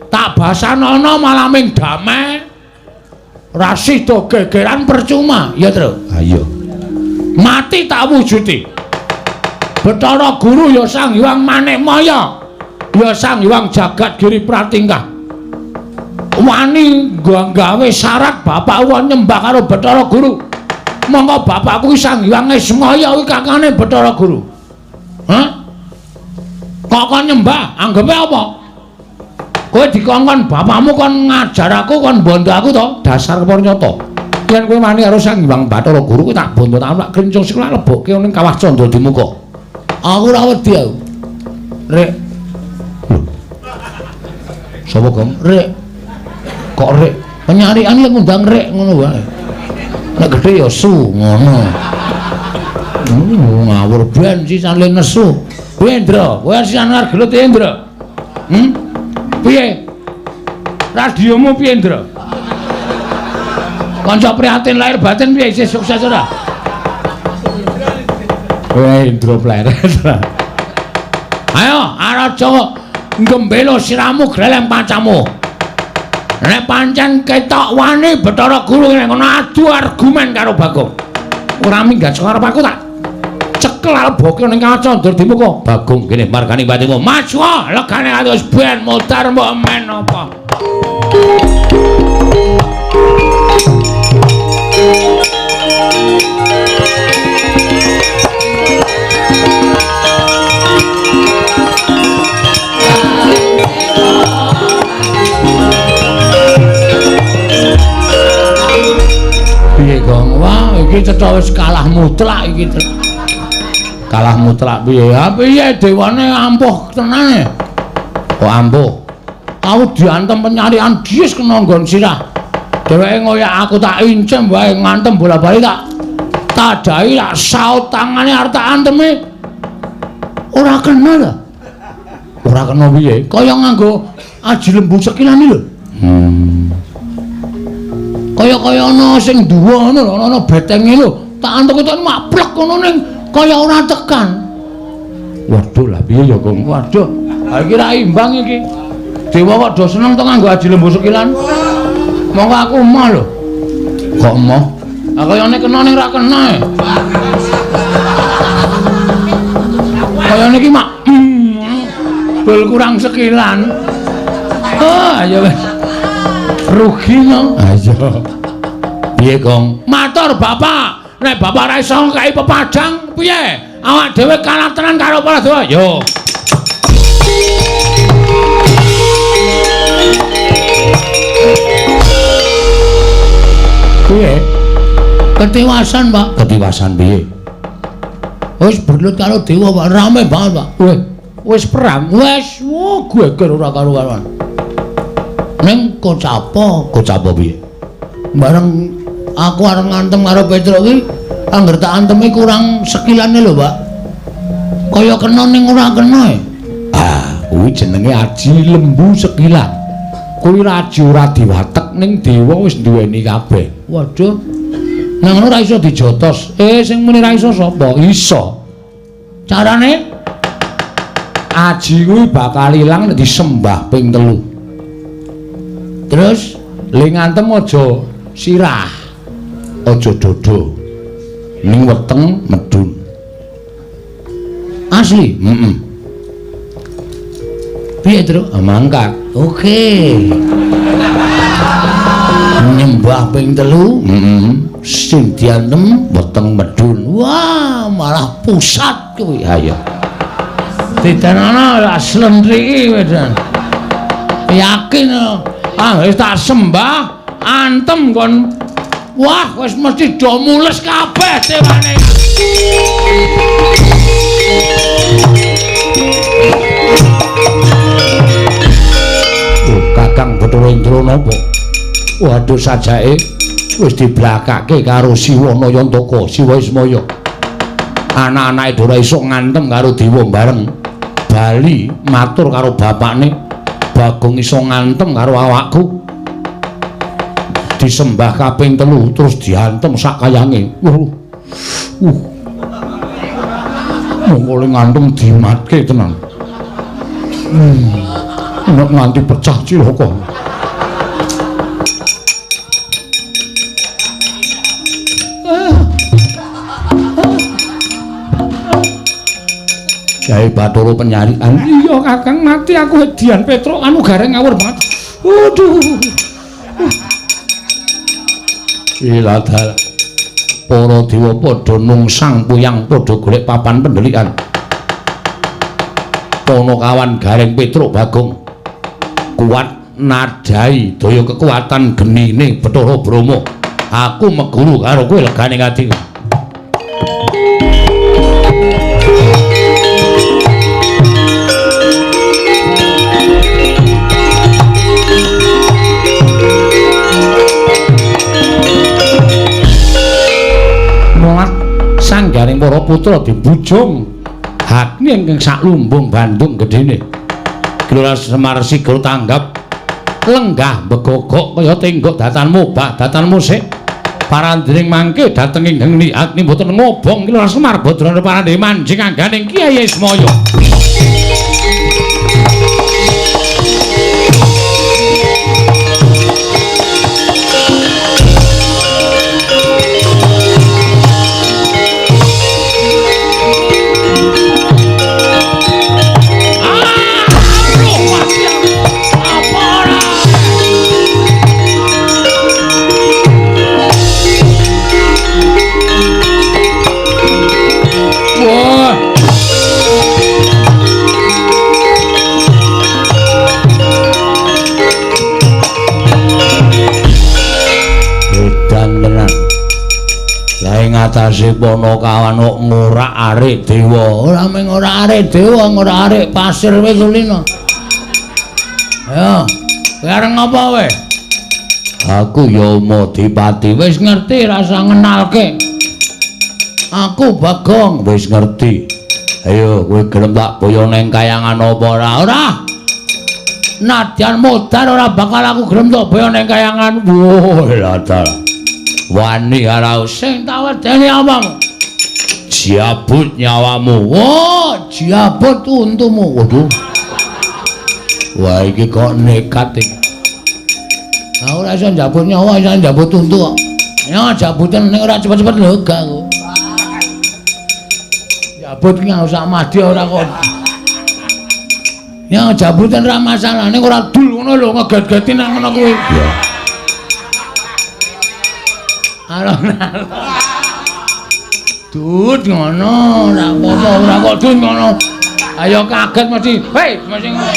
Tak basanono malah ming damai. Ra sida gegeran percuma, ya, Tru? Ha iya. Mati tak wujudi. Bathara Guru ya Sang Hyang Manikmaya. Ya Sang Hyang Jagat Giri Pratingkah. Wani gawe syarat bapak wong nyembah karo Bathara Guru. Monggo bapakku Sang Hyang Ismaya kuwi kakane Bathara Guru. Hah? Kok kon nyembah? Anggepe apa? Kowe dikongkon bapakmu kon ngajar aku kon bondo aku to? Dasar pernyata. Yen kowe wani karo Sang Hyang Bathara Guru kuwi tak bondo tak krincung sikil lebokke ning kawah Candra Dimuka. Aku ora wedi aku. Rek. Lho. Sapa, Gong? Rek. Kok rek? Penyarikan ya ngundang rek ngono wae. Nek gedhe ya su ngono. Ngawur ben sisan le nesu. Kowe Indra, kowe sisan arep gelut Indra. Piye? Radiomu piye, Indra? Kanca prihatin lahir batin piye isih sukses ora? Kowe Indra pleret. Ayo Araja nggembelo siramu greleng pancamu. Nek pancen ketok wani Bathara Guru nek ngono adu argumen karo Bagong. Ora minggat saka arep aku tak cekel alboke ning kaca ndur dimuka. Bagong kene margane batinmu. Maju legane ati wis ben modar mbok men apa. Piye Gong? Wah, iki cetha wis kalah mutlak iki. Kalah mutlak piye? Ha piye dewane ampuh tenane. Kok ampuh? Aku diantem penyarian dies kena nggon sirah. Dheweke ngoyak aku tak incem wae ngantem bola-bali tak tadahi tak saut tangane arep tak antemi. Ora kena lho. Ora kena piye? Kaya nganggo aji lembu sekilan lho. Kaya-kaya ana sing duwa ngono lho, ana betenge lho. Tak antuk-antuk mak plek ngono ning kaya ora tekan. Waduh, lah piye ya, Gong? Waduh, ha iki ra imbang iki. Dewa kok do seneng to nganggo aji lembu sekilan. Monggo aku emoh lho. Kok emoh? Ha kayane kena ning ra kena. Kayane iki mak bel kurang sekilan. Ah, ya wis. Rugi no. Ayo. Piye, Gong? Matur Bapak. Nek Bapak ra iso ngkai pepadang piye? Awak dhewe kalah tenan karo para dewa. Yo. Piye? Ketiwasan, Pak. Ketiwasan piye? Wis berlut karo dewa, Pak. Rame banget, Pak. Weh, wis perang. Wis, wo geger ora karo-karuan. Ning kocapa, kocapa piye? Bareng aku arep ngantem karo Petruk iki, angger tak antemi kurang sekilane lho, Pak. Kaya kena ning ora kena. Ah, kuwi jenenge aji lembu sekilan. Kuwi aji ora diwatek ning dewa wis duweni kabeh. Waduh. Nang ngono ora iso dijotos. Sing muni ra iso sapa? Iso. Carane aji kuwi bakal ilang nek disembah ping 3. Terus le ngantem aja sirah, aja dodo, ning weteng medun. Asli, heeh. Piye, Truk? Mangkat. Oke. Nyembah ping 3, heeh. Sing diantem weteng medun. Wah, malah pusat kuwi. Ha iya. Didanana lak slentriki wedan. Yakin. Ah, wis tak sembah, antem kon. Wah, wis mesti do mules kabeh dewane. Oh, Kakang Bathara Indra napa? Waduh, sajake wis diblakake karo Siwa Nayantaka, Siwa Ismaya. Anak-anake ora iso ngantem karo dewa bareng. Bali matur karo bapakne, Bagong iso ngantem karo awakku. Disembah kaping 3 terus diantem sak kayange. Monggo le ngantem dimatke tenan. Nek nganti pecah cilaka. Kyai Bathara penyarian. Iya Kakang, mati aku edian Petruk anu gareng ngawur banget. Waduh. Iladal. Para dewa padha nungsang puyang padha golek papan pendelikan. Panakawan Gareng Petruk Bagong kuat nadai daya kekuatan genine Bathara Brahma. Aku meguru karo kowe legane ati. Sanggaring para putra dibujung hakne ingkang saklumbung Bandung gedhene. Gelora Semar Sigra tanggap lenggah begogok kaya tenggok datanmu bah datanmu sik. Parandring mangke dhateng ing Geni Agni mboten ngobong Ki Semar Badrana parandhe manjing angganing Kyai Ismaya. Atase Panakawan kok ngorak-arik dewa. Ora mung ngorak-arik dewa, ngorak-arik pasir kowe kulino. Ayo, kowe arep ngapa kowe? Aku ya Umadipati, wis ngerti rasa ngenalke. Aku Bagong, wis ngerti. Ayo kowe gelem tak boyo ning kayangan apa ora? Ora. Nadyan modar ora bakal aku gelem tak boyo ning kayangan. Wah, lha ta. Wani ora sing tak wedeni apamu? Jabut nyawamu. Wah, jabut untumu. Waduh. Wah, iki kok nekat iki. Lah ora iso njabut nyawa, iso njabut untu kok. Ya jabuten ning ora cepet-cepet lho gak aku. Jabut ki sak madi ora kok. Ya jabuten ora masalah, ning ora dul ngono lho ngeget-geti nang ngono kuwi. Ya. Alon-alon. Dut ngono, ora apa-apa, ora kok dut ngono. Ayo kaget mesti. Hei, mesti ngono.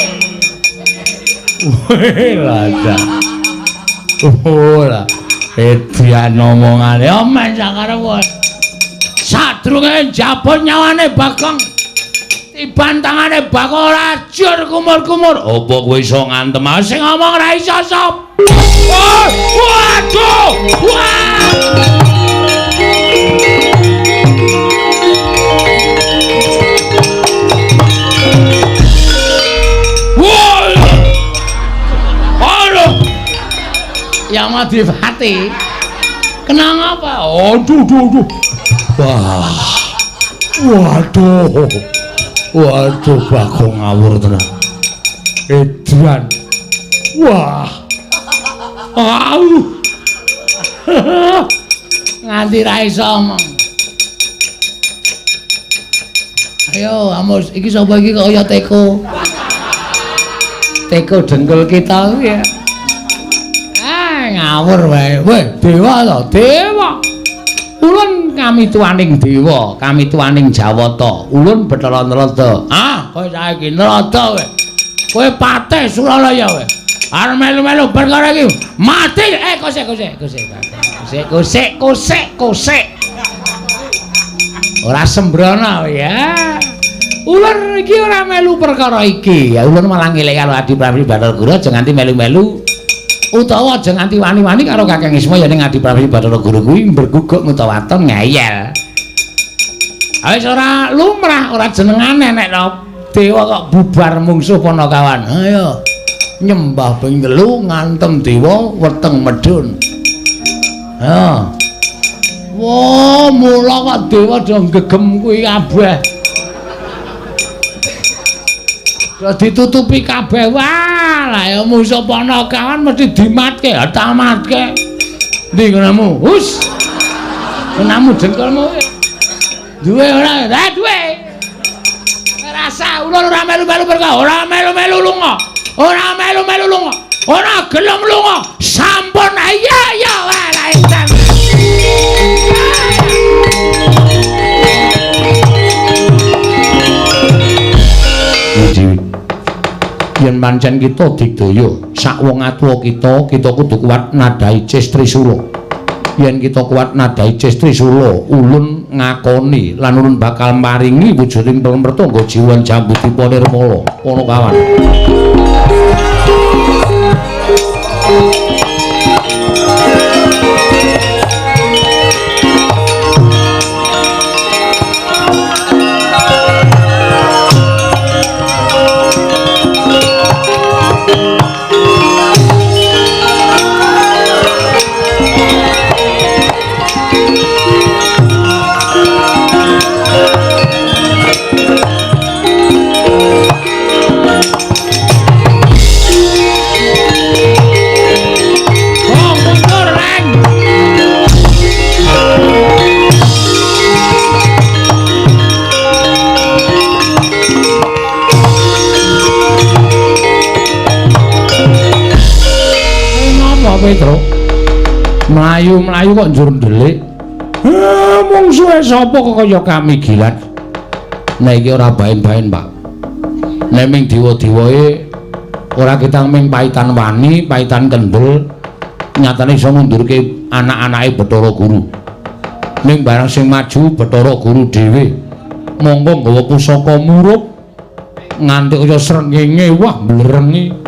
Weh, lada. Ora. Edian omongane omen sakarep. Sadurunge njabut nyawane Bagong. Tiban tangane Bagong ora jur kumur-kumur. Apa kowe iso ngantem sing ngomong ora iso sop? Oh, waduh! Wah! Wah! Aduh! Yang Madipati. Kenang apa? Aduh, aduh, aduh. Wah. Waduh. Waduh, Bagong ngawur tenan. Edian. Wah. Au. Nganti ra iso omong. Ayo, Amos, iki sapa iki kok kaya teko. Teko dengkul kita kuwi ya. Ah, ngawur wae. Weh, dewa to, dewa. Ulun kami tuaning dewa, kami tuaning Jawata. Ulun Bathara Narada. Ah, kowe saiki Narada kowe. Kowe patih Suralaya kowe. Arep melu-melu perkara iki mati. Eh, kosek kosek kosek. Kosek kosek kosek kosek. Ora sembrono ya. Ulun iki ora melu perkara iki. Ya ulun malah ngelek karo Adi Prabu Bathara Guru aja nganti melu-melu utawa aja nganti wani-wani karo Kakang Isma ya ning Adi Prabu Bathara Guru kuwi mberguguk ngutawaton ngeyel. Wis ora lumrah, ora jenengane nek dewa kok bubar mungsuh Panakawan. Ayo nyembah ping telu ngantem dewa weteng medhun. Ha. Wah, mula kok dewa do gegem kuwi kabeh. Do ditutupi kabeh. Wah, lah ya mungsuh Panakawan mesti dimatke, tamatke. Ndi ngonamu? Hus. Ngonamu dengkulmu. Duwe ora? Lah duwe. Rasa ulun ora melu-melu perkara, ora melu-melu lunga. Ora melu-melu lunga. Ora gelem lunga. Sampun iya iya walah edan. Yen pancen kita digdaya sak wong atuwa kita, kita kudu kuat nadhahi Cis Trisula. Yen kita kuat nadhahi Cis Trisula, ulun ngakoni lan ulun bakal maringi wujuding pamertangga jiwan Jambudipa Nirmala. Panakawan. Petruk. Mlayu-mlayu kok njur ndelik. Mungsuhe sapa kok kaya kamigilan. Nek iki ora baen-baen, Pak. Nek ming dewa-dewae ora ketang ming paitan wani, paitan kendel, nyatane iso ngundurke anak-anake Bathara Guru. Ning barang sing maju Bathara Guru dhewe, monggo nggawa pusaka murup nganti kaya srengenge wah mblerengi.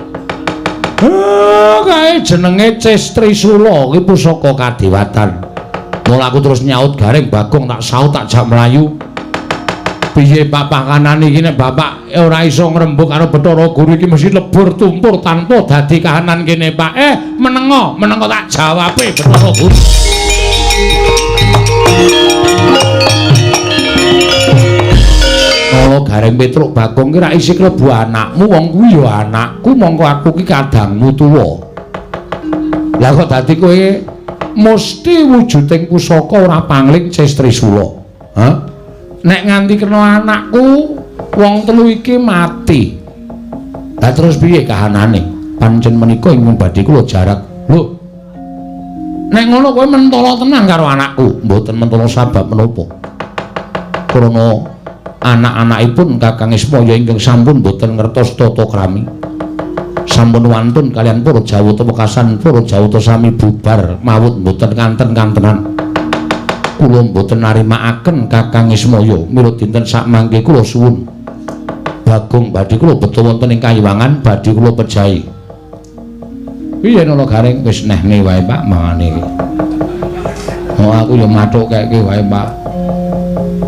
Kae jenenge Ces Trisula, kuwi pusaka kadewatan. Mula aku terus nyaut Gareng Bagong tak saut tak jak mlayu. Piye Pak pakanan iki nek bapak ora iso ngrembug karo Bathara Guru iki mesti lebur tumpur tanpa dadi kahanan kene Pak. Menengo, menengo tak jawabe Bathara Guru. Kala Gareng Petruk Bagong ki ra isi klebu anakmu, wong kuwi ya anakku, mongko aku ki kadangmu tuwa. Lah kok dadi kowe mesti wujuding pusaka ora pangling Ces Trisula. Hah? Nek nganti kena anakku, wong telu iki mati. Lah terus piye kahanane? Pancen menika ingkang badhe kula jarak. Lho. Nek ngono kowe mentala tenan karo anakku. Mboten mentala sabab menapa. Krana anak-anakipun Kakang Ismaya ingkang sampun mboten ngertos tata krami. Sampun wantun kalian para Jawata wekasan para Jawata sami bubar mawut mboten kanten-kantenan. Kula mboten narimakaken Kakang Ismaya mirut dinten sakmangke kula suwun. Bagong badhe kula beto wonten ing kayiwangan badhe kula pejahi. Piye Nala Gareng wis nehne wae Pak mangane iki. Oh aku ya mathuk keke wae Pak.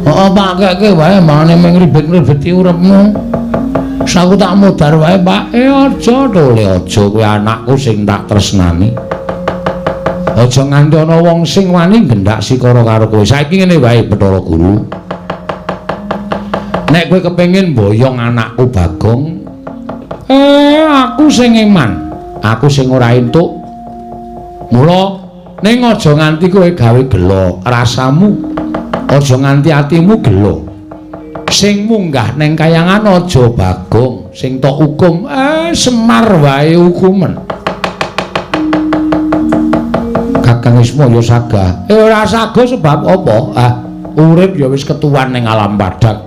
Heeh Pak keke wae mangane mung ribet-ribeti uripmu. Aku tak modar wae Pak. Aja tole aja kowe anakku sing tak tresnani. Aja nganti ana wong sing wani nggendak sikara karo kowe. Saiki ngene wae Bathara Guru. Nek kowe kepengin mboyong anakku Bagong, aku sing eman. Aku sing ora entuk. Mula ning aja nganti kowe gawe gela rasamu. Aja nganti atimu gela. Sing munggah neng kayangan aja Bagong, sing tok hukum Semar wae hukumen. Kakang Ismaya sagah. Ora sagah sebab apa? Urip ya wis ketuwan ning alam padhang.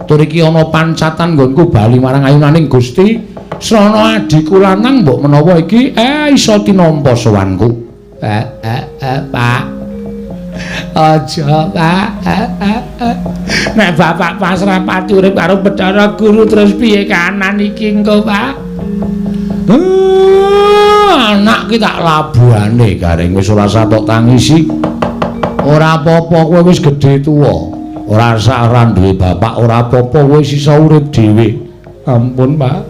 Tur iki ana pancatan nggonku bali marang ayunaning Gusti. Srana adhiku lanang mbok menawa iki iso tinampa sowanku. Pak. Aja, Pak. Nek bapak pasrah pati urip karo Bathara Guru terus piye kahanan iki engko, Pak? Anak ki tak labuhane Gareng wis ora satok tangisi. Ora apa-apa kowe wis gedhe tuwa. Ora sak ora duwe bapak, ora apa-apa kowe wis iso urip dhewe. Ampun, Pak.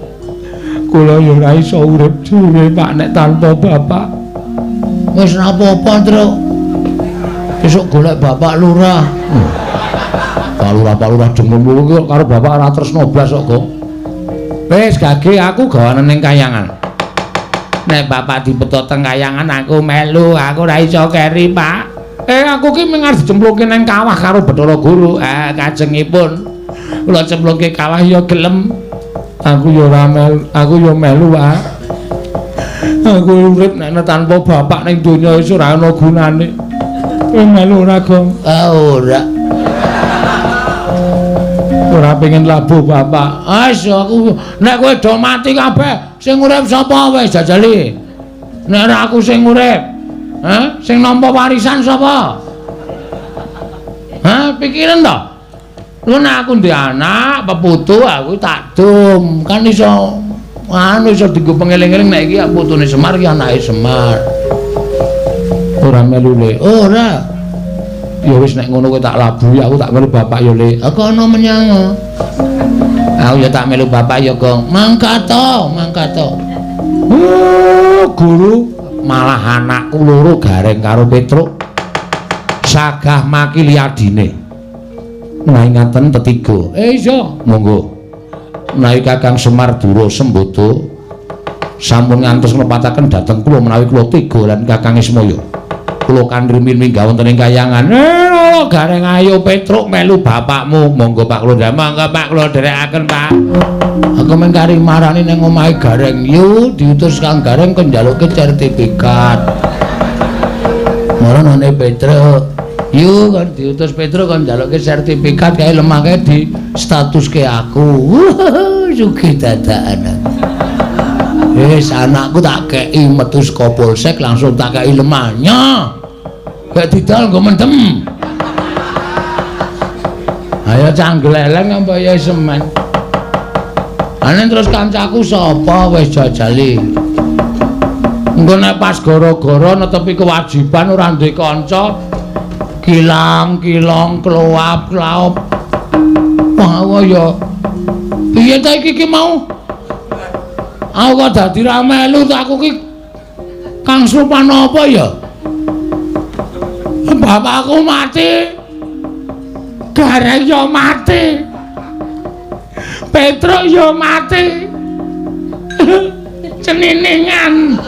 Kula ya ora iso urip dhewe, Pak, nek tanpa bapak. Wis ora apa-apa, Truk. Besok golek bapak lurah. Pak lurah, Pak lurah demung kuwi karo bapak ora tresno blas kok, Gong. Wis gage aku gawanen ning kayangan. Nek bapak dibeto teng kayangan aku melu, aku ora iso keri, Pak. Aku ki mung arep dicemplungke nang kawah karo Bathara Guru. Kajengipun kula cemplungke kawah ya gelem. Aku ya ora melu, aku ya melu, Pak. Aku urip nek tanpa bapak ning donya wis ora ana gunane. Melu ora, Gong? Ora. Ora pengen labuh bapak. Wis aku nek kowe do mati kabeh, sing urip sapa wis jajali. Nek ora aku sing urip. Hah? Sing nampa warisan sapa? Hah, pikiran to? Lho nek aku ndek anak, peputu aku tak dum. Kan iso anu iso dienggo pengeling-eling nek iki putune Semar iki anake Semar. Ora melu le. Ora. Ya wis nek ngono kowe tak labuhi, aku tak melu bapak ya le. Aku ana menyang. Aku ya tak melu bapak ya, Gong. Mangkat to, mangkat to. Oh, guru malah anakku loro Gareng karo Petruk sagah makili adine. Menawi ngaten tetiga. Iya, monggo. Menawi Kakang Semar Dura Sembada sampun ngantos nglepataken dhateng kula menawi kula tega lan Kakang Ismaya. Kula kandri minggah wonten ing kayangan. Gareng ayo Petruk melu bapakmu. Monggo Pak kula nderek. Monggo Pak kula nderekaken Pak. Aku mung kari marani ning omahe Gareng. Yu diutus Kang Gareng kon njaluke sertifikat. Mara nane Petruk. Yu kon diutus Petruk kon njalukke sertifikat kae lemah kae di statuske aku. Sugih dadakan. Wis anakku tak kei metu saka polsek langsung tak kei lemahnya. Gak didol nggo mendem. Ayo canggleleng apa ya semen. Ane terus kancaku sapa wis jajali. Engko nek pas gara-gara netepi kewajiban ora duwe kanca, kilang-kilong kloap-klaop. Wah ya. Piye ta iki ki mau? Aku kok dadi ra melu ta aku ki kang sopan apa ya? Bapakku mati. Gareng ya mati. Petruk ya mati. Ceniningan.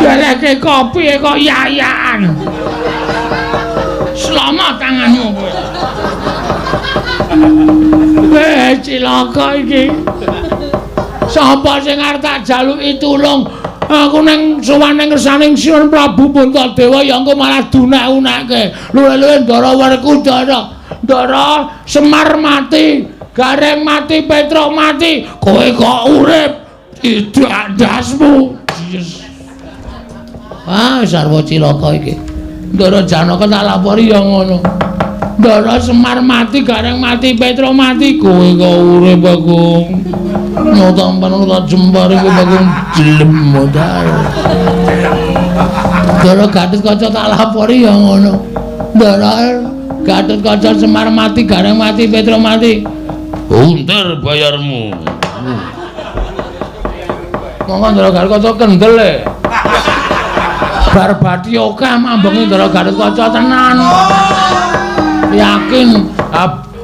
Gareke kopi kok yayaan. Selamat tanganmu kowe. Weh cilaka iki. Sapa sing arep tak jaluki tulung? Aku neng sowan neng ngersaning Sinuwun Prabu Puntadewa ya engko malah dunek-unekke. Luwe-luwe Ndara Werkudara. Ndara Semar mati, Gareng mati, Petruk mati, kowe kok urip? Tidak ndasmu. Yes. Ah, sarwa cilaka iki. Ndara Janaka tak lapori ya ngono. Ndara Semar mati, Gareng mati, Petruk mati, kowe kok urip, Bagong. Nyotampan ora jembar iki Bagong jelem modal. Ndara Gatotkaca tak lapori ya ngono. Ndara Gatotkaca Semar mati, Gareng mati, Petruk mati. Unter bayarmu. Monggo Ndara Gatotkaca kendel e. Bar bathi akeh mambengi Ndara Gatotkaca tenan. Yakin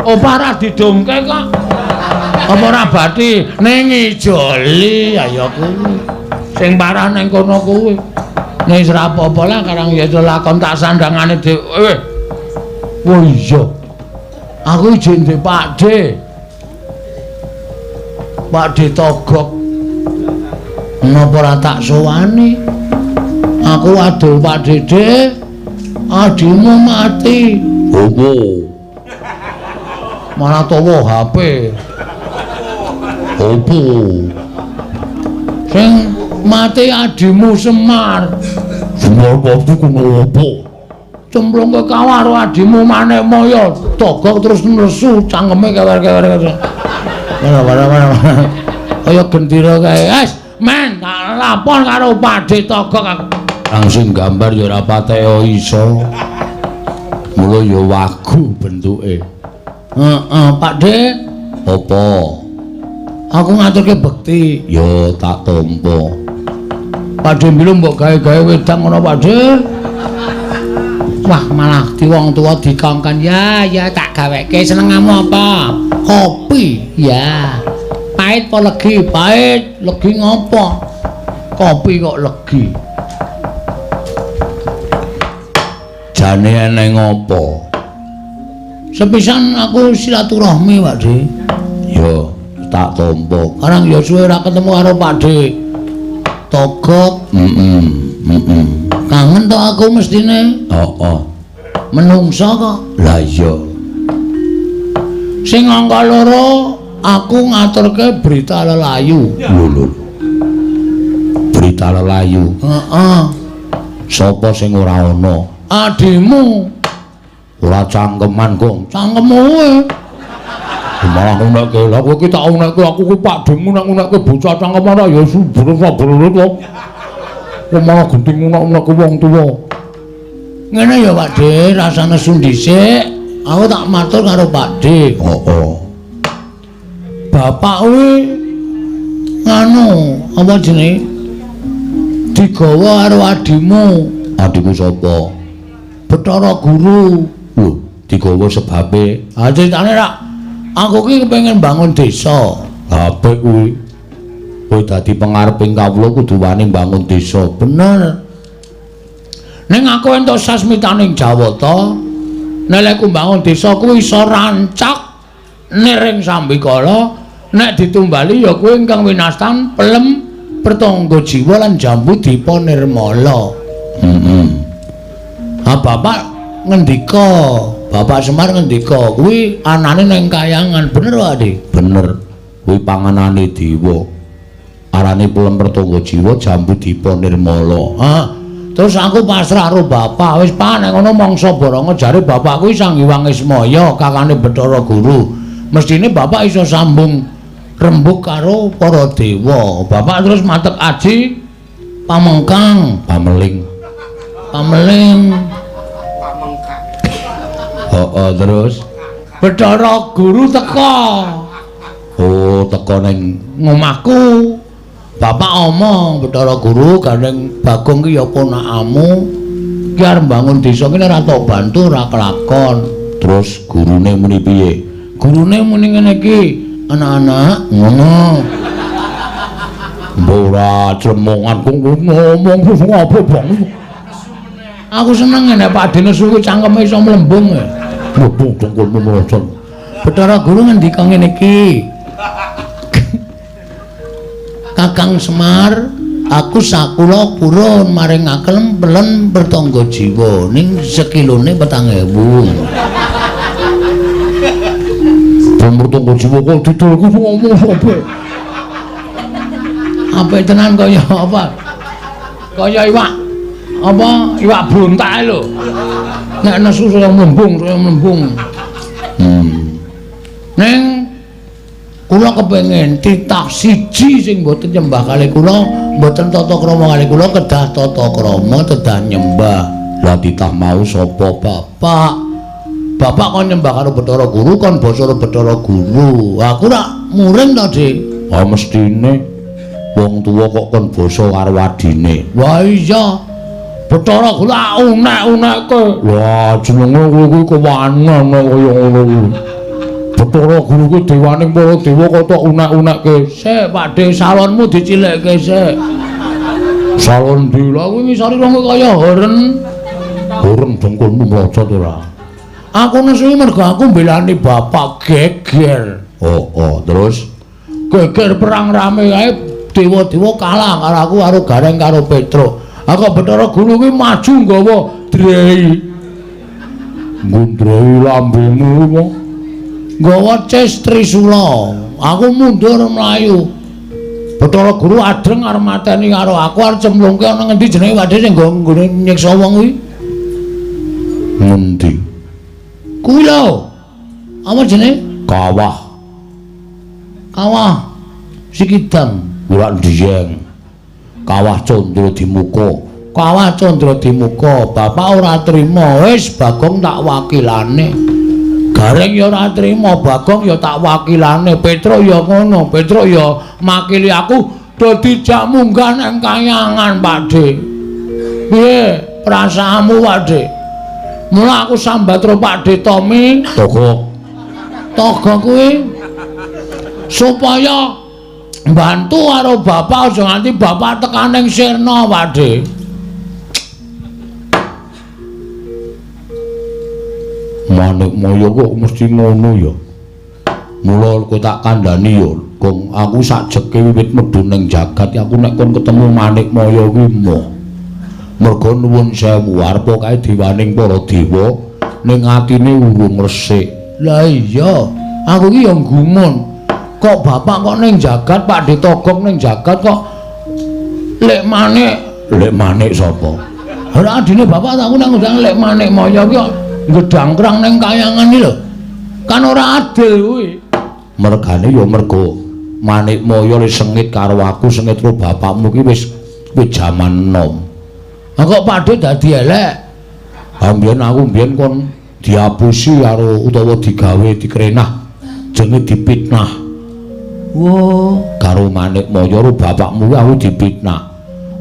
opah ora didumke kok. Apa ora bathi ning ijoli ayo kuwi. Sing parah ning kono kuwi. Ning ora apa-apa lah karang ya lakon tak sandangane dhewe. Oh iya. Aku ijin ndek Pakde. Pakde Togok. Napa ora tak sowani? Aku adol Pak Dede. Adimu mati. Opo? Malah tawa HP. Opo? Sing mati adimu Semar. Semar waktu ku ngopo? Cemplung ke kawah karo adimu Manikmaya. Togok terus nesu cangkeme kewer-kewer. Ora. Kaya gendera kae. Wes, men tak lapor karo Pakde Togok aku. Langsung gambar ya ora pateya iso. Mula ya wagu bentuke. Heeh, Pakde. Apa? Aku ngaturke bekti. Ya tak tampa. Pakde mbilu mbok gawe-gawe wedang ngono, Pakde. Wah, malah di wong tuwa dikongkon. Ya, ya tak gaweke. Senengamu apa? Kopi. Ya. Pahit apa legi? Pahit. Legi ngopo? Kopi kok legi. Jane eneng ngopo? Sepisan aku silaturahmi, Pakde. Ya, tak tampa. Karang ya suwe ora ketemu karo Pakde Togok. Heeh. Kangen to aku mestine. Heeh. Menungso kok. Lah iya. Sing angka loro aku ngaturke berita lelayu. Lho lho. Berita lelayu. Heeh. Sapa sing ora ana? Adimu. Ora cangkeman, Gong. Cangkemmu kowe. Malah ngunekke. Lah kowe iki tak unekke aku kuwi Pakdemu nek ngunekke bocah cangkeman ya subrut-subrut kok. Kok malah genting ngunek-unekke wong tuwa. Ngene ya, Pakde, rasane nesu dhisik. Aku tak matur karo Pakde. Heeh. Bapak kuwi nganu, apa jenenge? Digawa karo adimu. Adimu sapa? Bathara Guru. Lho, digawa sebabe. Ha critane rak aku ki kepengin bangun desa. Apik kuwi. Kowe dadi pengareping kawula kudu wani mbangun desa. Bener. Ning aku entuk sasmitaning Jawata, nek lek mbangun desa kuwi iso rancak niring sambikala, nek ditumbali ya kuwi ingkang winastan pelem pertangga jiwa lan jambu dipa nirmala. Heeh. Ah bapak ngendika, Bapak Semar ngendika kuwi anane ning kayangan, bener Pak De? Bener. Kuwi panganane dewa. Arane pelem pertangga jiwa jambu dipa nirmala. Ah, terus aku pasrah karo bapak, wis Pak nek ngono mangsa baranga jare bapak kuwi Sang Hyang Ismaya, kakane Bathara Guru. Mestine bapak iso sambung rembug karo para dewa. Bapak terus matek aji pamengkang, pameling. Pameling. Pamengkang. Heeh, terus Bathara Guru teka. Oh, teka ning ngomahku. Bapak omong, Bathara Guru gandeng Bagong ki ya ponakamu. Ki arep mbangun desa ki ora tok bantu, ora kelakon. Terus gurune muni piye? Gurune muni ngene iki, anak-anak ngono. Mbok ora clemongan kok ngomong apa, Bang? Aku seneng nek Pak Dene suwi cangkeme iso mlembung. Mlembung dengkulmu mlocot. Bathara Guru ngendika ngene iki. Kakang Semar, aku sakula purun maringaken pelen pertangga jiwa ning sekilone 4.000. Pelen pertangga jiwa kok didolku ngomong sapa? Apik tenan kaya apa? Kaya iwak apa iwak brontak lho. Nek nesu saya mlembung, saya mlembung. Ning kula kepengin titah siji sing mboten nyembah kalih kula, mboten tata krama kalih kula, kedah tata krama, kedah nyembah. Lah titah mau sapa bapak? Bapak kon nyembah karo Bathara Guru, kon basa karo Bathara Guru. Aku rak muring to, Dik. Ah mestine wong tuwa kok kon basa karo adine. Wah iya. Bathara Guru unek-unekke. Wah jenenge kowe kuwi kewanen kaya ngono kuwi. Bathara Guru kuwi dewaning para dewa kok tok unek-unekke. Sik, Pak De, salonmu dicilikke sik. Salon ndi? Lah kuwi ngisore wong kaya horen. Horen dengkulmu mlocot ora. Aku nesu mergo aku mbelani bapak geger. Oh, oh, terus geger perang rame kae dewa-dewa kalah karo aku karo Gareng karo Petruk. Aku Bathara Guru kuwi maju nggawa drei. Ngundrei lambemu kuwi. Nggawa ces Trisula. Aku mundur mlayu. Bathara Guru adreng arep mateni karo aku arep cemplungke ana ngendi jenenge Pakde sing nggone nyiksa wong kuwi? Ngendi? Kuwi lho. Apa jenenge? Kawah. Kawah Sikidang. Ora ndiyeng. Kawah Candra Dimuka. Kawah Candra Dimuka. Bapak ora trima, wis Bagong tak wakilane. Gareng ya ora trima, Bagong ya tak wakilane, Petruk ya ngono, Petruk ya makili aku do dijak munggah nang kayangan, Pak De. Piye perasaanmu, Pak De? Mula aku sambat karo Pak De Tommy, Togok. Togok kuwi supaya bantu karo bapak aja nganti bapak tekan ning sirna, Pak De. Manikmaya kok mesti ngono ya. Mula kowe tak kandhani ya, Gong, aku sakjeke wiwit medhun ning jagat aku nek kon ketemu Manikmaya kuwi moh. Mergo nuwun sewu arepa kae dewaning para dewa ning atine urung resik. Lah iya, aku iki ya gumun. Kok bapak kok ning jagat, Pak De Togok ning jagat kok lek manik, lek manik sapa? Ora adine bapak aku nang ngundang lek manik maya ki kok ngedangkrang ning kayangan iki lho. Kan ora adil kuwi. Mergane ya mergo Manikmaya le sengit karo aku, sengit karo bapakmu ki wis jaman enom. Lah kok Pak De dadi elek? Ha mbiyen aku mbiyen kon diapusi karo utawa digawe dikrenah, jenenge dipitnah. Wo, karo Manikmaya karo bapakmu kuwi aku dipitnah.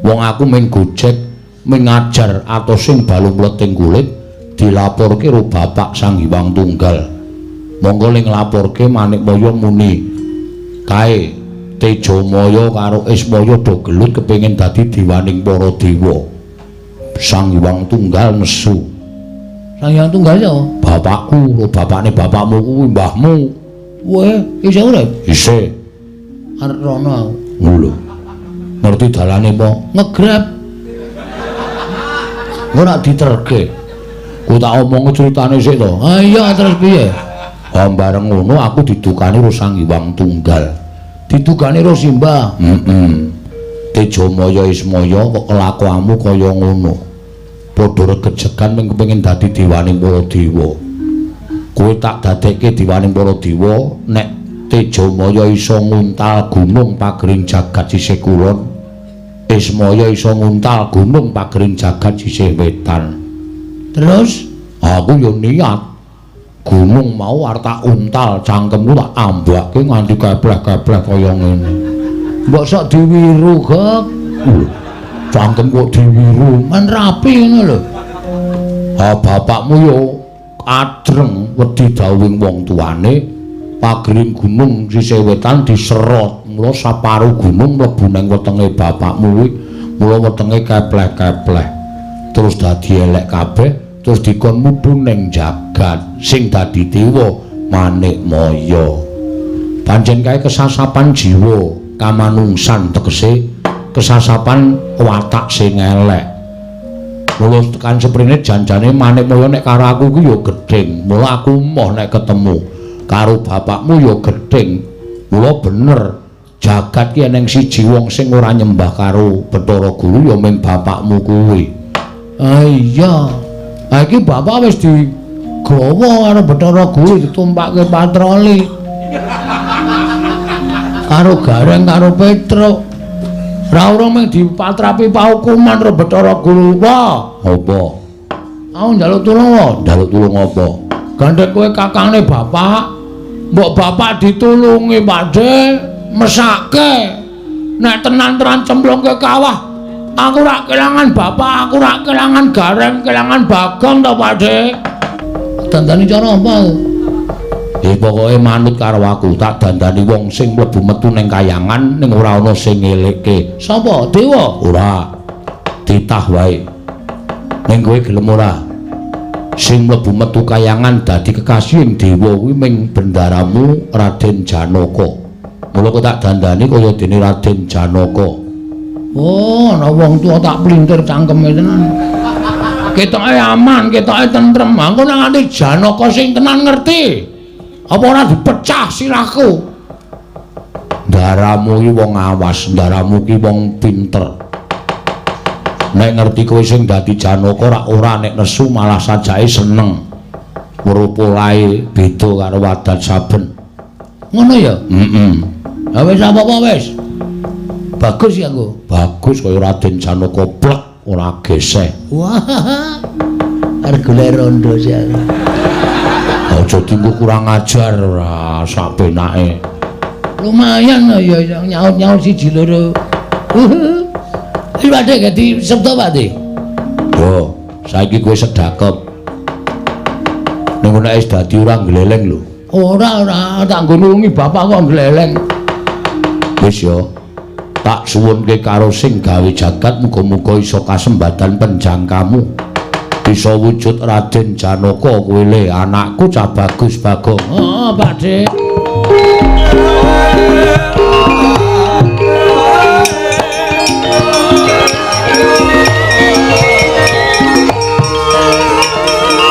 Wong aku mung gojek, mung ngajar atosing balung mleting kulit dilaporke karo bapak Sang Hyang Tunggal. Monggo ling nglaporke Manikmaya muni, kae Tejamaya karo Ismaya do gelut kepengin dadi dewaning para dewa. Sang Hyang Tunggal nesu. Sang Hyang Tunggal ya? Bapakku, lho bapakne bapakmu kuwi mbahmu. Weh, isih urip? Isih. Arep rono aku. Lho. Ngerti dalane apa? Ngegrab. Ora diterke. Ku tak omong critane sik to. Ha iya terus piye? Ha bareng ngono aku didukani karo Sang Hyang Tunggal. Didukani karo Simbah. Heeh. Tejamaya Ismaya kok kelakuanmu kaya ngono. Padha regejegan mung kepengin dadi dewaning para dewa. Kowe tak dadekke dewaning para dewa nek Tejamaya iso nguntal gunung pagering jagat sisih kulon, Ismaya iso nguntal gunung pagering jagat sisih wetan. Terus aku yo niat gunung mau arep tak untal cangkemku tak ambake nganti kepleh-kepleh kaya ngene. Mbok sok diwiru, Gek. Cangkem kok diwiru, men rapi ngono lho. Ha bapakmu yo adreng wedi dawuhing wong tuane. Pagering gunung sisih wetan diserot, mula saparu gunung mlebu nang wetenge bapakmu kuwi, mula wetenge kepleh-kepleh. Terus dadi elek kabeh, terus dikon mudhun ning jagat sing dadi dewa Manikmaya. Pancen kae kesasapan jiwa kamanungsan, tegese kesasapan watak sing elek. Mula tekan seprene janjane Manikmaya nek karo aku kuwi ya gedhing, mula aku moh nek ketemu karo bapakmu ya gedhing. Mula bener jagat ki eneng siji wong sing ora nyembah karo Bathara Guru ya mung bapakmu kuwi. Ah iya. Ha iki bapak wis digawa karo Bathara Guru ditumpakke patroli. Karo Gareng karo Petruk. Ra urung mung dipatrapi paukuman karo Bathara Guru. Wah, apa? Aku njaluk tulung wae. Njaluk tulung apa? Gandhek kowe kakangne bapak. Mbok bapak ditulungi, Pakde, mesake. Nek tenan-tenan cemplungke kawah, aku rak kelangan bapak, aku rak kelangan Gareng, kelangan Bagong to, Pakde. Dandani cara apa? Pokoke manut karo aku, tak dandani wong sing mlebu metu ning kayangan ning ora ana sing ngelekke. Sapa? Dewa? Ora. Titah wae. Ning kowe gelem ora? Sing mlebu metu kayangan dadi kekasihing dewa kuwi ming bendaramu Raden Janaka. Mula kok tak dandani kaya dene Raden Janaka. Oh, ana wong tuwa tak plintir cangkeme tenan. Ketoke aman, ketoke tentrem. Mangko nek nganti Janaka sing tenan ngerti, apa ora dipecah sirahku? Ndaramu iki wong awas, ndaramu iki wong pinter. Nek ngerti kowe sing dadi Janaka rak ora nek nesu malah sajake seneng. Weruh polahe beda karo wadat saben. Ngono ya? Heeh. Ha wis apa-apa wis. Bagus ya aku. Bagus kaya Raden Janaka plek ora geseh. Wah. Arep golek rondo sih aku. Aja dinggo kurang ajar ora sak penake. Lumayan lho ya nyaut-nyaut siji loro. Iki Pakde dadi sabda Pakde. Yo, saiki kowe sedakep. Ning nek wis dadi ora gleleng lho. Ora ora, tak nggo nulungi bapak kok gleleng. Wis yo. Tak suwunke karo sing gawe jagat muga-muga iso kasembadan penjangkamu. Bisa wujud Raden Janaka kowe le anakku cah bagus Bagong. Heeh, Pakde.